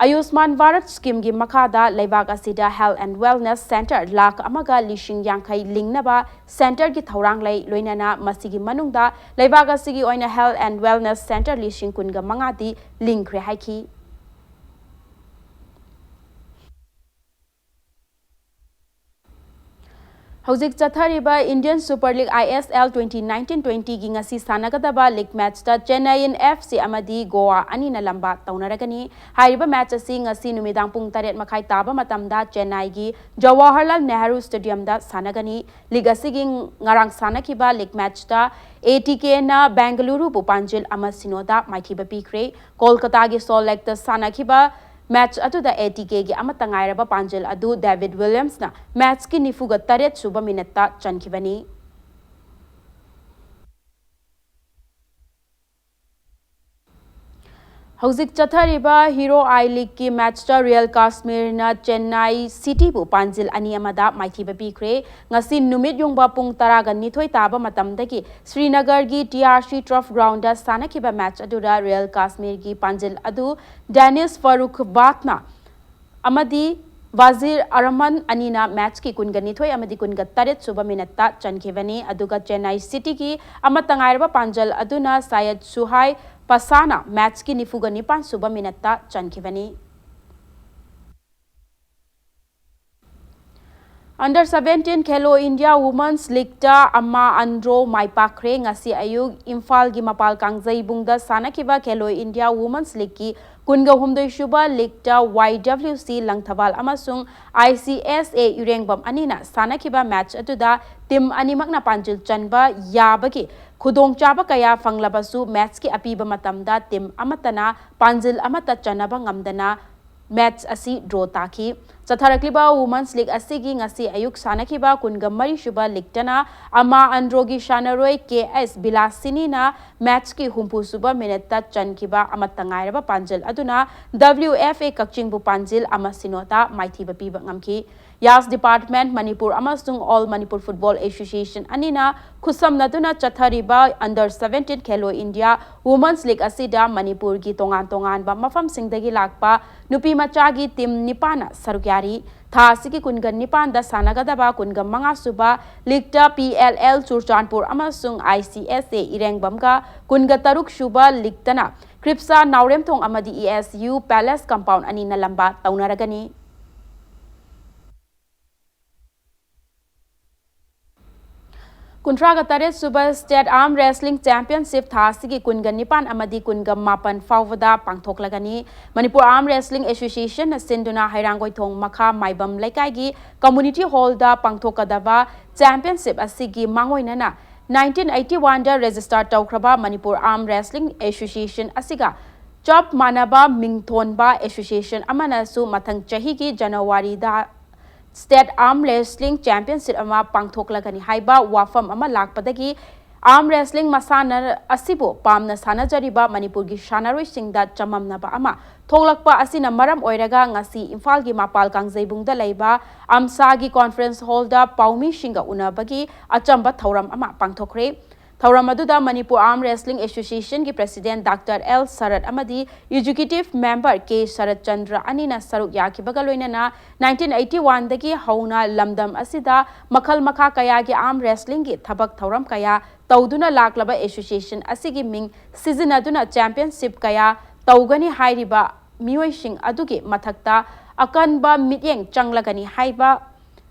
ꯑꯌꯨꯁꯃꯥꯟ ꯚꯥꯔꯠ schemeꯒꯤ ꯃꯈꯥꯗ ꯂꯩꯕꯥꯛ ꯑꯁꯤꯗ health and wellness centre lakh ꯑꯃꯒ ꯂꯤꯁꯤꯡ ꯌꯥꯡꯈꯩ ꯂꯤꯡꯅꯕ centreꯒꯤ ꯊꯧꯔꯥꯡ ꯂꯩ, ꯂꯣꯏꯅꯅ ꯃꯁꯤꯒꯤ ꯃꯅꯨꯡꯗ ꯂꯩꯕꯥꯛ ꯑꯁꯤꯒꯤ ꯑꯣꯏꯅ health and wellness centre ꯂꯤꯁꯤꯡ ꯀꯨꯟꯒ ꯃꯉꯥꯗꯤ ꯂꯤꯡꯈ꯭ꯔꯦ ꯍꯥꯏꯈꯤ꯫ ꯍꯧꯖꯤꯛ ꯆꯠꯊꯔꯤꯕ Indian Super League, ISL, twenty nineteen twentyꯒꯤ ꯉꯁꯤ ꯁꯥꯟꯅꯒꯗꯕ league matchꯇ Chennaiyin FC ꯑꯃꯗꯤ Goa ꯑꯅꯤꯅ ꯂꯝꯕꯥ ꯇꯧꯅꯔꯒꯅꯤ꯫ ꯍꯥꯏꯔꯤꯕ match ꯑꯁꯤ ꯉꯁꯤ ꯅꯨꯃꯤꯗꯥꯡ ꯄꯨꯡ ꯇꯔꯦꯠ ꯃꯈꯥꯏ ꯇꯥꯕ ꯃꯇꯝꯗ Chennaiꯒꯤ Jawaharlal Nehru Stadiumꯗ ꯁꯥꯟꯅꯒꯅꯤ꯫ League ꯑꯁꯤꯒꯤ ꯉꯔꯥꯡ ꯁꯥꯟꯅꯈꯤꯕ league matchꯇ ATKꯅ Bengaluruꯕꯨ ꯄꯥꯟꯖꯤꯜ ꯑꯃ ꯁꯤꯅꯣꯗ ꯃꯥꯏꯊꯤꯕ ꯄꯤꯈ꯭ꯔꯦ꯫ ꯀꯣꯜꯀꯇꯥꯒꯤ Salt Lakeꯇ ꯁꯥꯟꯅꯈꯤꯕ match ꯑꯗꯨꯗ ATKꯒꯤ ꯑꯃꯠꯇ ꯉꯥꯏꯔꯕ ꯄꯥꯟꯖꯤꯜ ꯑꯗꯨ David Williamsꯅ matchꯀꯤ ꯅꯤꯐꯨꯒ ꯇꯔꯦꯠ ꯁꯨꯕ minuteꯇ ꯆꯟꯈꯤꯕꯅꯤ꯫ ꯍꯧꯖꯤꯛ ꯆꯠꯊꯔꯤꯕ Hero I Leagueꯀꯤ matchꯇ Real Kashmirꯅ Chennai Cityꯕꯨ ꯄꯥꯟꯖꯤꯜ ꯑꯅꯤ ꯑꯃꯗ ꯃꯥꯏꯊꯤꯕ ꯄꯤꯈ꯭ꯔꯦ꯫ ꯉꯁꯤ ꯅꯨꯃꯤꯠ ꯌꯨꯡꯕ ꯄꯨꯡ ꯇꯔꯥꯒ ꯅꯤꯊꯣꯏ ꯇꯥꯕ ꯃꯇꯝꯗꯒꯤ ꯁ꯭ꯔꯤꯅꯒꯔꯒꯤ TRC Turf Groundꯗ ꯁꯥꯟꯅꯈꯤꯕ match ꯑꯗꯨꯗ Real Kashmirꯒꯤ ꯄꯥꯟꯖꯤꯜ ꯑꯗꯨ Danish Farooqabadꯅ ꯑꯃꯗꯤ Wazir Arman ꯑꯅꯤꯅ matchꯀꯤ ꯀꯨꯟꯒ ꯅꯤꯊꯣꯏ ꯑꯃꯗꯤ ꯀꯨꯟꯒ ꯇꯔꯦꯠ ꯁꯨꯕ minuteꯇ ꯆꯟꯈꯤꯕꯅꯤ꯫ ꯑꯗꯨꯒ Chennai Cityꯒꯤ ꯑꯃꯠꯇ ꯉꯥꯏꯔꯕ ꯄꯥꯟꯖꯜ ꯑꯗꯨꯅ Syed Suhaib Pashaꯅ matchꯀꯤ ꯅꯤꯐꯨꯒ ꯅꯤꯄꯥꯟ ꯁꯨꯕ minuteꯇ ꯆꯟꯈꯤꯕꯅꯤ꯫ Under seventeen Khelo India Women's Leagueꯇ ꯑꯃꯥ ꯑꯟꯗ꯭ꯔꯣ ꯃꯥꯏ ꯄꯥꯛꯈ꯭ꯔꯦ꯫ ꯉꯁꯤ ꯑꯌꯨꯛ ꯏꯝꯐꯥꯜꯒꯤ ꯃꯄꯥꯜ ꯀꯥꯡꯖꯩꯕꯨꯡꯗ ꯁꯥꯟꯅꯈꯤꯕ Khelo India Women's Leagueꯀꯤ ꯀꯨꯟꯒ ꯍꯨꯝꯗꯣꯏ ꯁꯨꯕ leagueꯇ Y W C ꯂꯪꯊꯕꯥꯜ ꯑꯃꯁꯨꯡ I C S A ꯏꯔꯦꯡꯕꯝ ꯑꯅꯤꯅ ꯁꯥꯟꯅꯈꯤꯕ match ꯑꯗꯨꯗ team ꯑꯅꯤꯃꯛꯅ ꯄꯥꯟꯖꯤꯜ ꯆꯟꯕ ꯌꯥꯕꯒꯤ ꯈꯨꯗꯣꯡꯆꯥꯕ ꯀꯌꯥ ꯐꯪꯂꯕꯁꯨ, matchꯀꯤ ꯑꯄꯤꯕ ꯃꯇꯝꯗ team ꯑꯃꯠꯇꯅ ꯄꯥꯟꯖꯤꯜ ꯑꯃꯠꯇ ꯆꯟꯅꯕ ꯉꯝꯗꯅ match ꯑꯁꯤ draw ꯇꯥꯈꯤ꯫ ꯆꯠꯊꯔꯛꯂꯤꯕ Women's League ꯑꯁꯤꯒꯤ ꯉꯁꯤ ꯑꯌꯨꯛ ꯁꯥꯟꯅꯈꯤꯕ ꯀꯨꯟꯒ ꯃꯔꯤ ꯁꯨꯕ leagueꯇꯅ ꯑꯃꯥ ꯑꯟꯗ꯭ꯔꯣꯒꯤ ꯁꯥꯟꯅꯔꯣꯏ K S ꯕꯤꯂꯥꯁꯤꯅꯤꯅ matchꯀꯤ ꯍꯨꯝꯐꯨ ꯁꯨꯕ minuteꯇ ꯆꯟꯈꯤꯕ ꯑꯃꯠꯇ ꯉꯥꯏꯔꯕ ꯄꯥꯟꯖꯤꯜ ꯑꯗꯨꯅ W F A ꯀꯛꯆꯤꯡꯕꯨ ꯄꯥꯟꯖꯤꯜ ꯑꯃ ꯁꯤꯅꯣꯗ ꯃꯥꯏꯊꯤꯕ ꯄꯤꯕ ꯉꯝꯈꯤ꯫ Yas Department, ꯃꯅꯤꯄꯨꯔ ꯑꯃꯁꯨꯡ All Manipur Football Association ꯑꯅꯤꯅ ꯈꯨꯠꯁꯝꯅꯗꯨꯅ ꯆꯠꯊꯔꯤꯕ Under seventeen Khelo India Women's League ꯑꯁꯤꯗ ꯃꯅꯤꯄꯨꯔꯒꯤ ꯇꯣꯉꯥꯟ ꯇꯣꯉꯥꯟꯕ ꯃꯐꯝꯁꯤꯡꯗꯒꯤ ꯂꯥꯛꯄ ꯅꯨꯄꯤ ꯃꯆꯥꯒꯤ team ꯅꯤꯄꯥꯟꯅ ꯁꯔꯨꯛ ꯌꯥꯔꯤ꯫ ꯊꯥ ꯑꯁꯤꯒꯤ ꯀꯨꯟꯒ ꯅꯤꯄꯥꯟꯗ ꯁꯥꯟꯅꯒꯗꯕ ꯀꯨꯟꯒ ꯃꯉꯥ ꯁꯨꯕ leagueꯇ P L L ꯆꯨꯔꯆꯥꯟꯄꯨꯔ ꯑꯃꯁꯨꯡ I C S A ꯏꯔꯦꯡꯕꯝꯒ, ꯀꯨꯟꯒ ꯇꯔꯨꯛ ꯁꯨꯕ leagueꯇꯅ ꯀ꯭ꯔꯤꯞꯁꯥ ꯅꯥꯎꯔꯦꯝꯊꯣꯡ ꯑꯃꯗꯤ E S U Palace Compound ꯑꯅꯤꯅ ꯂꯝꯕꯥ ꯇꯧꯅꯔꯒꯅꯤ꯫ ꯀꯨꯟꯊ꯭ꯔꯥꯒ ꯇꯔꯦꯠ ꯁꯨꯕ State Arm Wrestling Championship ꯊꯥ ꯑꯁꯤꯒꯤ ꯀꯨꯟꯒ ꯅꯤꯄꯥꯟ ꯑꯃꯗꯤ ꯀꯨꯟꯒ ꯃꯥꯄꯟ ꯐꯥꯎꯕꯗ ꯄꯥꯡꯊꯣꯛꯂꯒꯅꯤ꯫ ꯃꯅꯤꯄꯨꯔ Arm Wrestling Associationꯅ ꯁꯤꯟꯗꯨꯅ ꯍꯩꯔꯥꯡꯒꯣꯏꯊꯣꯡ ꯃꯈꯥ ꯃꯥꯏꯕꯝ ꯂꯩꯀꯥꯏꯒꯤ community hallꯗ ꯄꯥꯡꯊꯣꯛꯀꯗꯕ championship ꯑꯁꯤꯒꯤ ꯃꯥꯡꯑꯣꯏꯅꯅ nineteen eighty oneꯗ register ꯇꯧꯈ꯭ꯔꯕ ꯃꯅꯤꯄꯨꯔ Arm Wrestling Association ꯑꯁꯤꯒ ꯆꯞ ꯃꯥꯟꯅꯕ ꯃꯤꯡꯊꯣꯟꯕ association ꯑꯃꯅꯁꯨ ꯃꯊꯪ ꯆꯍꯤꯒꯤ ꯖꯅꯋꯥꯔꯤꯗ State Arm Wrestling Championship ꯑꯃ ꯄꯥꯡꯊꯣꯛꯂꯒꯅꯤ ꯍꯥꯏꯕ ꯋꯥꯐꯝ ꯑꯃ ꯂꯥꯛꯄꯗꯒꯤ, arm wrestling ꯃꯁꯥꯟꯅ ꯑꯁꯤꯕꯨ ꯄꯥꯝꯅ ꯁꯥꯟꯅꯖꯔꯤꯕ ꯃꯅꯤꯄꯨꯔꯒꯤ ꯁꯥꯟꯅꯔꯣꯏꯁꯤꯡꯗ ꯆꯃꯝꯅꯕ ꯑꯃ ꯊꯣꯛꯂꯛꯄ ꯑꯁꯤꯅ ꯃꯔꯝ ꯑꯣꯏꯔꯒ, ꯉꯁꯤ ꯏꯝꯐꯥꯜꯒꯤ ꯃꯄꯥꯜ ꯀꯥꯡꯖꯩꯕꯨꯡꯗ ꯂꯩꯕ ꯑꯝꯁꯥꯒꯤ conference hallꯗ ꯄꯥꯎꯃꯤꯁꯤꯡꯒ ꯎꯅꯕꯒꯤ ꯑꯆꯝꯕ ꯊꯧꯔꯝ ꯑꯃ ꯄꯥꯡꯊꯣꯛꯈ꯭ꯔꯦ꯫ ꯊꯧꯔꯝ ꯑꯗꯨꯗ Manipur Arm Wrestlingꯒꯤ Associationꯒꯤ President Doctor L ꯁꯔꯠ ꯑꯃꯗꯤ Executive Member ꯀꯦ ꯁꯔꯠ ꯆꯟꯗ꯭ꯔ ꯑꯅꯤꯅ ꯁꯔꯨꯛ ꯌꯥꯈꯤꯕꯒ ꯂꯣꯏꯅꯅ, nineteen eighty oneꯗꯒꯤ ꯍꯧꯅ ꯂꯝꯗꯝ ꯑꯁꯤꯗ ꯃꯈꯜ ꯃꯈꯥ ꯀꯌꯥꯒꯤ arm wrestlingꯒꯤ ꯊꯕꯛ ꯊꯧꯔꯝ ꯀꯌꯥ ꯇꯧꯗꯨꯅ ꯂꯥꯛꯂꯕ association ꯑꯁꯤꯒꯤ ꯃꯤꯡ ꯁꯤꯖꯤꯟꯅꯗꯨꯅ championship ꯀꯌꯥ ꯇꯧꯒꯅꯤ ꯍꯥꯏꯔꯤꯕ ꯃꯤꯑꯣꯏꯁꯤꯡ ꯑꯗꯨꯒꯤ ꯃꯊꯛꯇ ꯑꯀꯟꯕ ꯃꯤꯠꯌꯦꯡ ꯆꯪꯂꯒꯅꯤ ꯍꯥꯏꯕ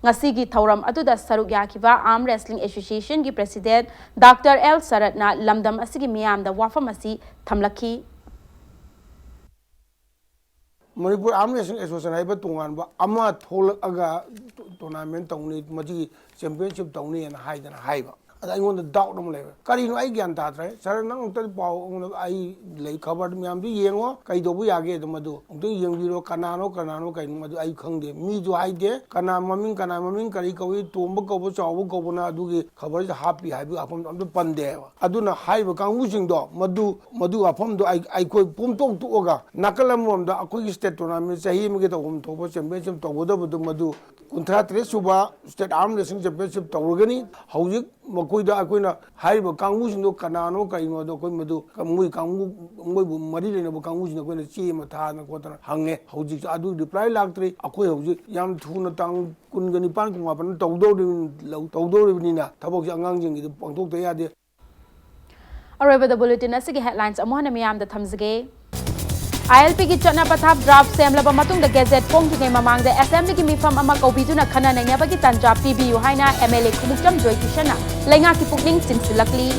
ꯉꯁꯤꯒꯤ ꯊꯧꯔꯝ ꯑꯗꯨꯗ ꯁꯔꯨꯛ ꯌꯥꯈꯤꯕ Arm Wrestling Associationꯒꯤ President Doctor L ꯁꯔꯠꯅ ꯂꯝꯗꯝ ꯑꯁꯤꯒꯤ ꯃꯤꯌꯥꯝꯗ ꯋꯥꯐꯝ ꯑꯁꯤ ꯊꯝꯂꯛꯈꯤ꯫ ꯃꯅꯤꯄꯨꯔ ꯑꯥꯔꯝ ꯔꯦꯁꯂꯤꯡ ꯑꯦꯁꯣꯁꯤꯌꯦꯁꯟ ꯍꯥꯏꯕ ꯇꯣꯉꯥꯟꯕ ꯑꯃ ꯊꯣꯛꯂꯛꯑꯒ ꯇꯣꯔꯅꯥꯃꯦꯟ ꯇꯧꯅꯤ, ꯃꯁꯤꯒꯤ ꯆꯦꯝꯄꯤꯌꯟꯁꯤꯞ ꯇꯧꯅꯤꯅ ꯍꯥꯏꯗꯅ ꯍꯥꯏꯕ꯫ ꯑꯗ ꯑꯩꯉꯣꯟꯗ ꯗꯥꯎꯠ ꯑꯃ ꯂꯩꯕ, ꯀꯔꯤꯅꯣ ꯑꯩ ꯒ꯭ꯌꯥꯟ ꯇꯥꯗ꯭ꯔꯦ꯫ ꯁꯥꯔ, ꯅꯪ ꯑꯝꯇ ꯄꯥꯎ ꯑꯩꯉꯣꯟꯗ, ꯑꯩ ꯂꯩ, ꯈꯕꯔ ꯃꯌꯥꯝꯗꯨ ꯌꯦꯡꯉꯣ, ꯀꯩꯗꯧꯕ ꯌꯥꯒꯦ ꯑꯗꯨ ꯃꯗꯨ ꯑꯃꯨꯛꯇꯪ ꯌꯦꯡꯕꯤꯔꯣ꯫ ꯀꯅꯥꯅꯣ ꯀꯅꯥꯅꯣ ꯀꯩꯅꯣ ꯃꯗꯨ ꯑꯩ ꯈꯪꯗꯦ꯫ ꯃꯤꯁꯨ ꯍꯥꯏꯗꯦ, ꯀꯅꯥ ꯃꯃꯤꯡ, ꯀꯅꯥ ꯃꯃꯤꯡ ꯀꯔꯤ ꯀꯧꯏ, ꯇꯣꯝꯕ ꯀꯧꯕ, ꯆꯥꯎꯕ ꯀꯧꯕꯅ ꯑꯗꯨꯒꯤ ꯈꯕꯔꯁꯤꯗ ꯍꯥꯞꯄꯤ ꯍꯥꯏꯕ ꯋꯥꯐꯝ ꯑꯝꯇ ꯄꯟꯗꯦ ꯍꯥꯏꯕ꯫ ꯑꯗꯨꯅ ꯍꯥꯏꯔꯤꯕ ꯀꯥꯡꯕꯨꯁꯤꯡꯗꯣ ꯃꯗꯨ, ꯃꯗꯨ ꯋꯥꯐꯝꯗꯣ ꯑꯩ, ꯑꯩꯈꯣꯏ ꯄꯨꯝꯇꯣꯛ ꯇꯣꯛꯑꯒ ꯅꯥꯀꯜ ꯑꯃꯔꯣꯝꯗ ꯑꯩꯈꯣꯏꯒꯤ ꯁ꯭ꯇꯦꯠ ꯇꯣꯔꯅꯥꯃꯦꯟ ꯆꯍꯤ ꯑꯃꯒꯤ ꯇꯧꯐꯝ ꯊꯣꯛꯄ ꯆꯦꯝꯄꯤꯌꯟꯁꯤꯞ ꯇꯧꯒꯗꯕꯗꯨ ꯃꯗꯨ ꯀꯨꯟꯊ꯭ꯔꯥ ꯇꯔꯦꯠ ꯁꯨꯕ ꯁ꯭ꯇꯦꯠ ꯑꯥꯔꯝ ꯔꯦꯁꯂꯤꯡ ꯆꯦꯝꯄꯤꯌꯟꯁꯤꯞ ꯇꯧꯔꯒꯅꯤ꯫ ꯍꯧꯖꯤꯛ ꯃꯈꯣꯏꯗ ꯑꯩꯈꯣꯏꯅ ꯍꯥꯏꯔꯤꯕ ꯀꯥꯡꯕꯨꯁꯤꯡꯗꯣ ꯀꯅꯥꯅꯣ ꯀꯔꯤꯅꯣꯗꯣ ꯑꯩꯈꯣꯏ ꯃꯗꯨ ꯃꯣꯏ ꯀꯥꯡꯕꯨ, ꯃꯣꯏꯕꯨ ꯃꯔꯤ ꯂꯩꯅꯕ ꯀꯥꯡꯕꯨꯁꯤꯡꯗ ꯑꯩꯈꯣꯏꯅ ꯆꯦ ꯑꯃ ꯊꯥꯗꯅ ꯈꯣꯠꯇꯅ ꯍꯪꯉꯦ꯫ ꯍꯧꯖꯤꯛꯁꯨ ꯑꯗꯨ ꯔꯤꯄ꯭ꯂꯥꯏ ꯂꯥꯛꯇ꯭ꯔꯤ꯫ ꯑꯩꯈꯣꯏ ꯍꯧꯖꯤꯛ ꯌꯥꯝ ꯊꯨꯅ ꯇꯥꯡ ꯀꯨꯟꯒ ꯅꯤꯄꯥꯟ, ꯀꯨꯟꯃꯥꯄꯟ ꯇꯧꯗꯧꯔꯤꯕꯅꯤ-, ꯇꯧꯗꯧꯔꯤꯕꯅꯤꯅ ꯊꯕꯛꯁꯦ ꯑꯉꯥꯡꯁꯤꯡꯒꯤꯗꯤ ꯄꯥꯡꯊꯣꯛꯇ ꯌꯥꯗꯦ꯫ ꯑꯔꯣꯏꯕꯗ ꯕꯨꯂꯦꯇꯤꯟ ꯑꯁꯤꯒꯤ ꯍꯦꯗꯂꯥꯏꯟꯁ ꯑꯃꯨꯛ ꯍꯟꯅ ꯃꯤꯌꯥꯝꯗ ꯊꯝꯖꯒꯦ꯫ ꯑꯥꯏ ꯑꯦꯜ ꯄꯤꯒꯤ ꯆꯠꯅ ꯄꯊꯥꯞ ꯗ꯭ꯔꯥꯐ ꯁꯦꯝꯂꯕ ꯃꯇꯨꯡꯗ ꯒꯦꯖꯦꯠ ꯐꯣꯡꯗ꯭ꯔꯤꯉꯩ ꯃꯃꯥꯡꯗ ꯑꯦꯁꯦꯝꯕ꯭ꯂꯤꯒꯤ ꯃꯤꯐꯝ ꯑꯃ ꯀꯧꯕꯤꯗꯨꯅ ꯈꯟꯅ ꯅꯩꯅꯕꯒꯤ ꯇꯥꯟꯖꯥ ꯄꯤꯕꯤꯌꯨ ꯍꯥꯏꯅ ꯑꯦꯝ ꯑꯦꯜ ꯑꯦ ꯈꯨꯃꯨꯛꯆꯝ ꯖꯣꯏꯀꯤꯁꯟꯅ ꯂꯩꯉꯥꯛꯀꯤ ꯄꯨꯛꯅꯤꯡ ꯆꯤꯡꯁꯤꯜꯂꯛꯂꯤ꯫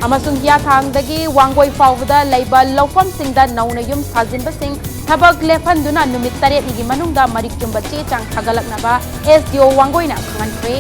ꯑꯃꯁꯨꯡ ꯍꯤꯌꯥꯊꯥꯡꯗꯒꯤ ꯋꯥꯡꯒꯣꯏ ꯐꯥꯎꯕꯗ ꯂꯩꯕ ꯂꯧꯐꯝꯁꯤꯡꯗ ꯅꯧꯅ ꯌꯨꯝ ꯁꯥꯖꯤꯟꯕꯁꯤꯡ ꯊꯕꯛ ꯂꯦꯞꯍꯟꯗꯨꯅ ꯅꯨꯃꯤꯠ ꯇꯔꯦꯠꯅꯤꯒꯤ ꯃꯅꯨꯡꯗ ꯃꯔꯤꯛ ꯆꯨꯝꯕ ꯆꯦ ꯆꯥꯡ ꯊꯥꯒꯠꯂꯛꯅꯕ ꯑꯦꯁ ꯗꯤ ꯑꯣ ꯋꯥꯡꯒꯣꯏꯅ ꯈꯪꯍꯟꯈ꯭ꯔꯦ꯫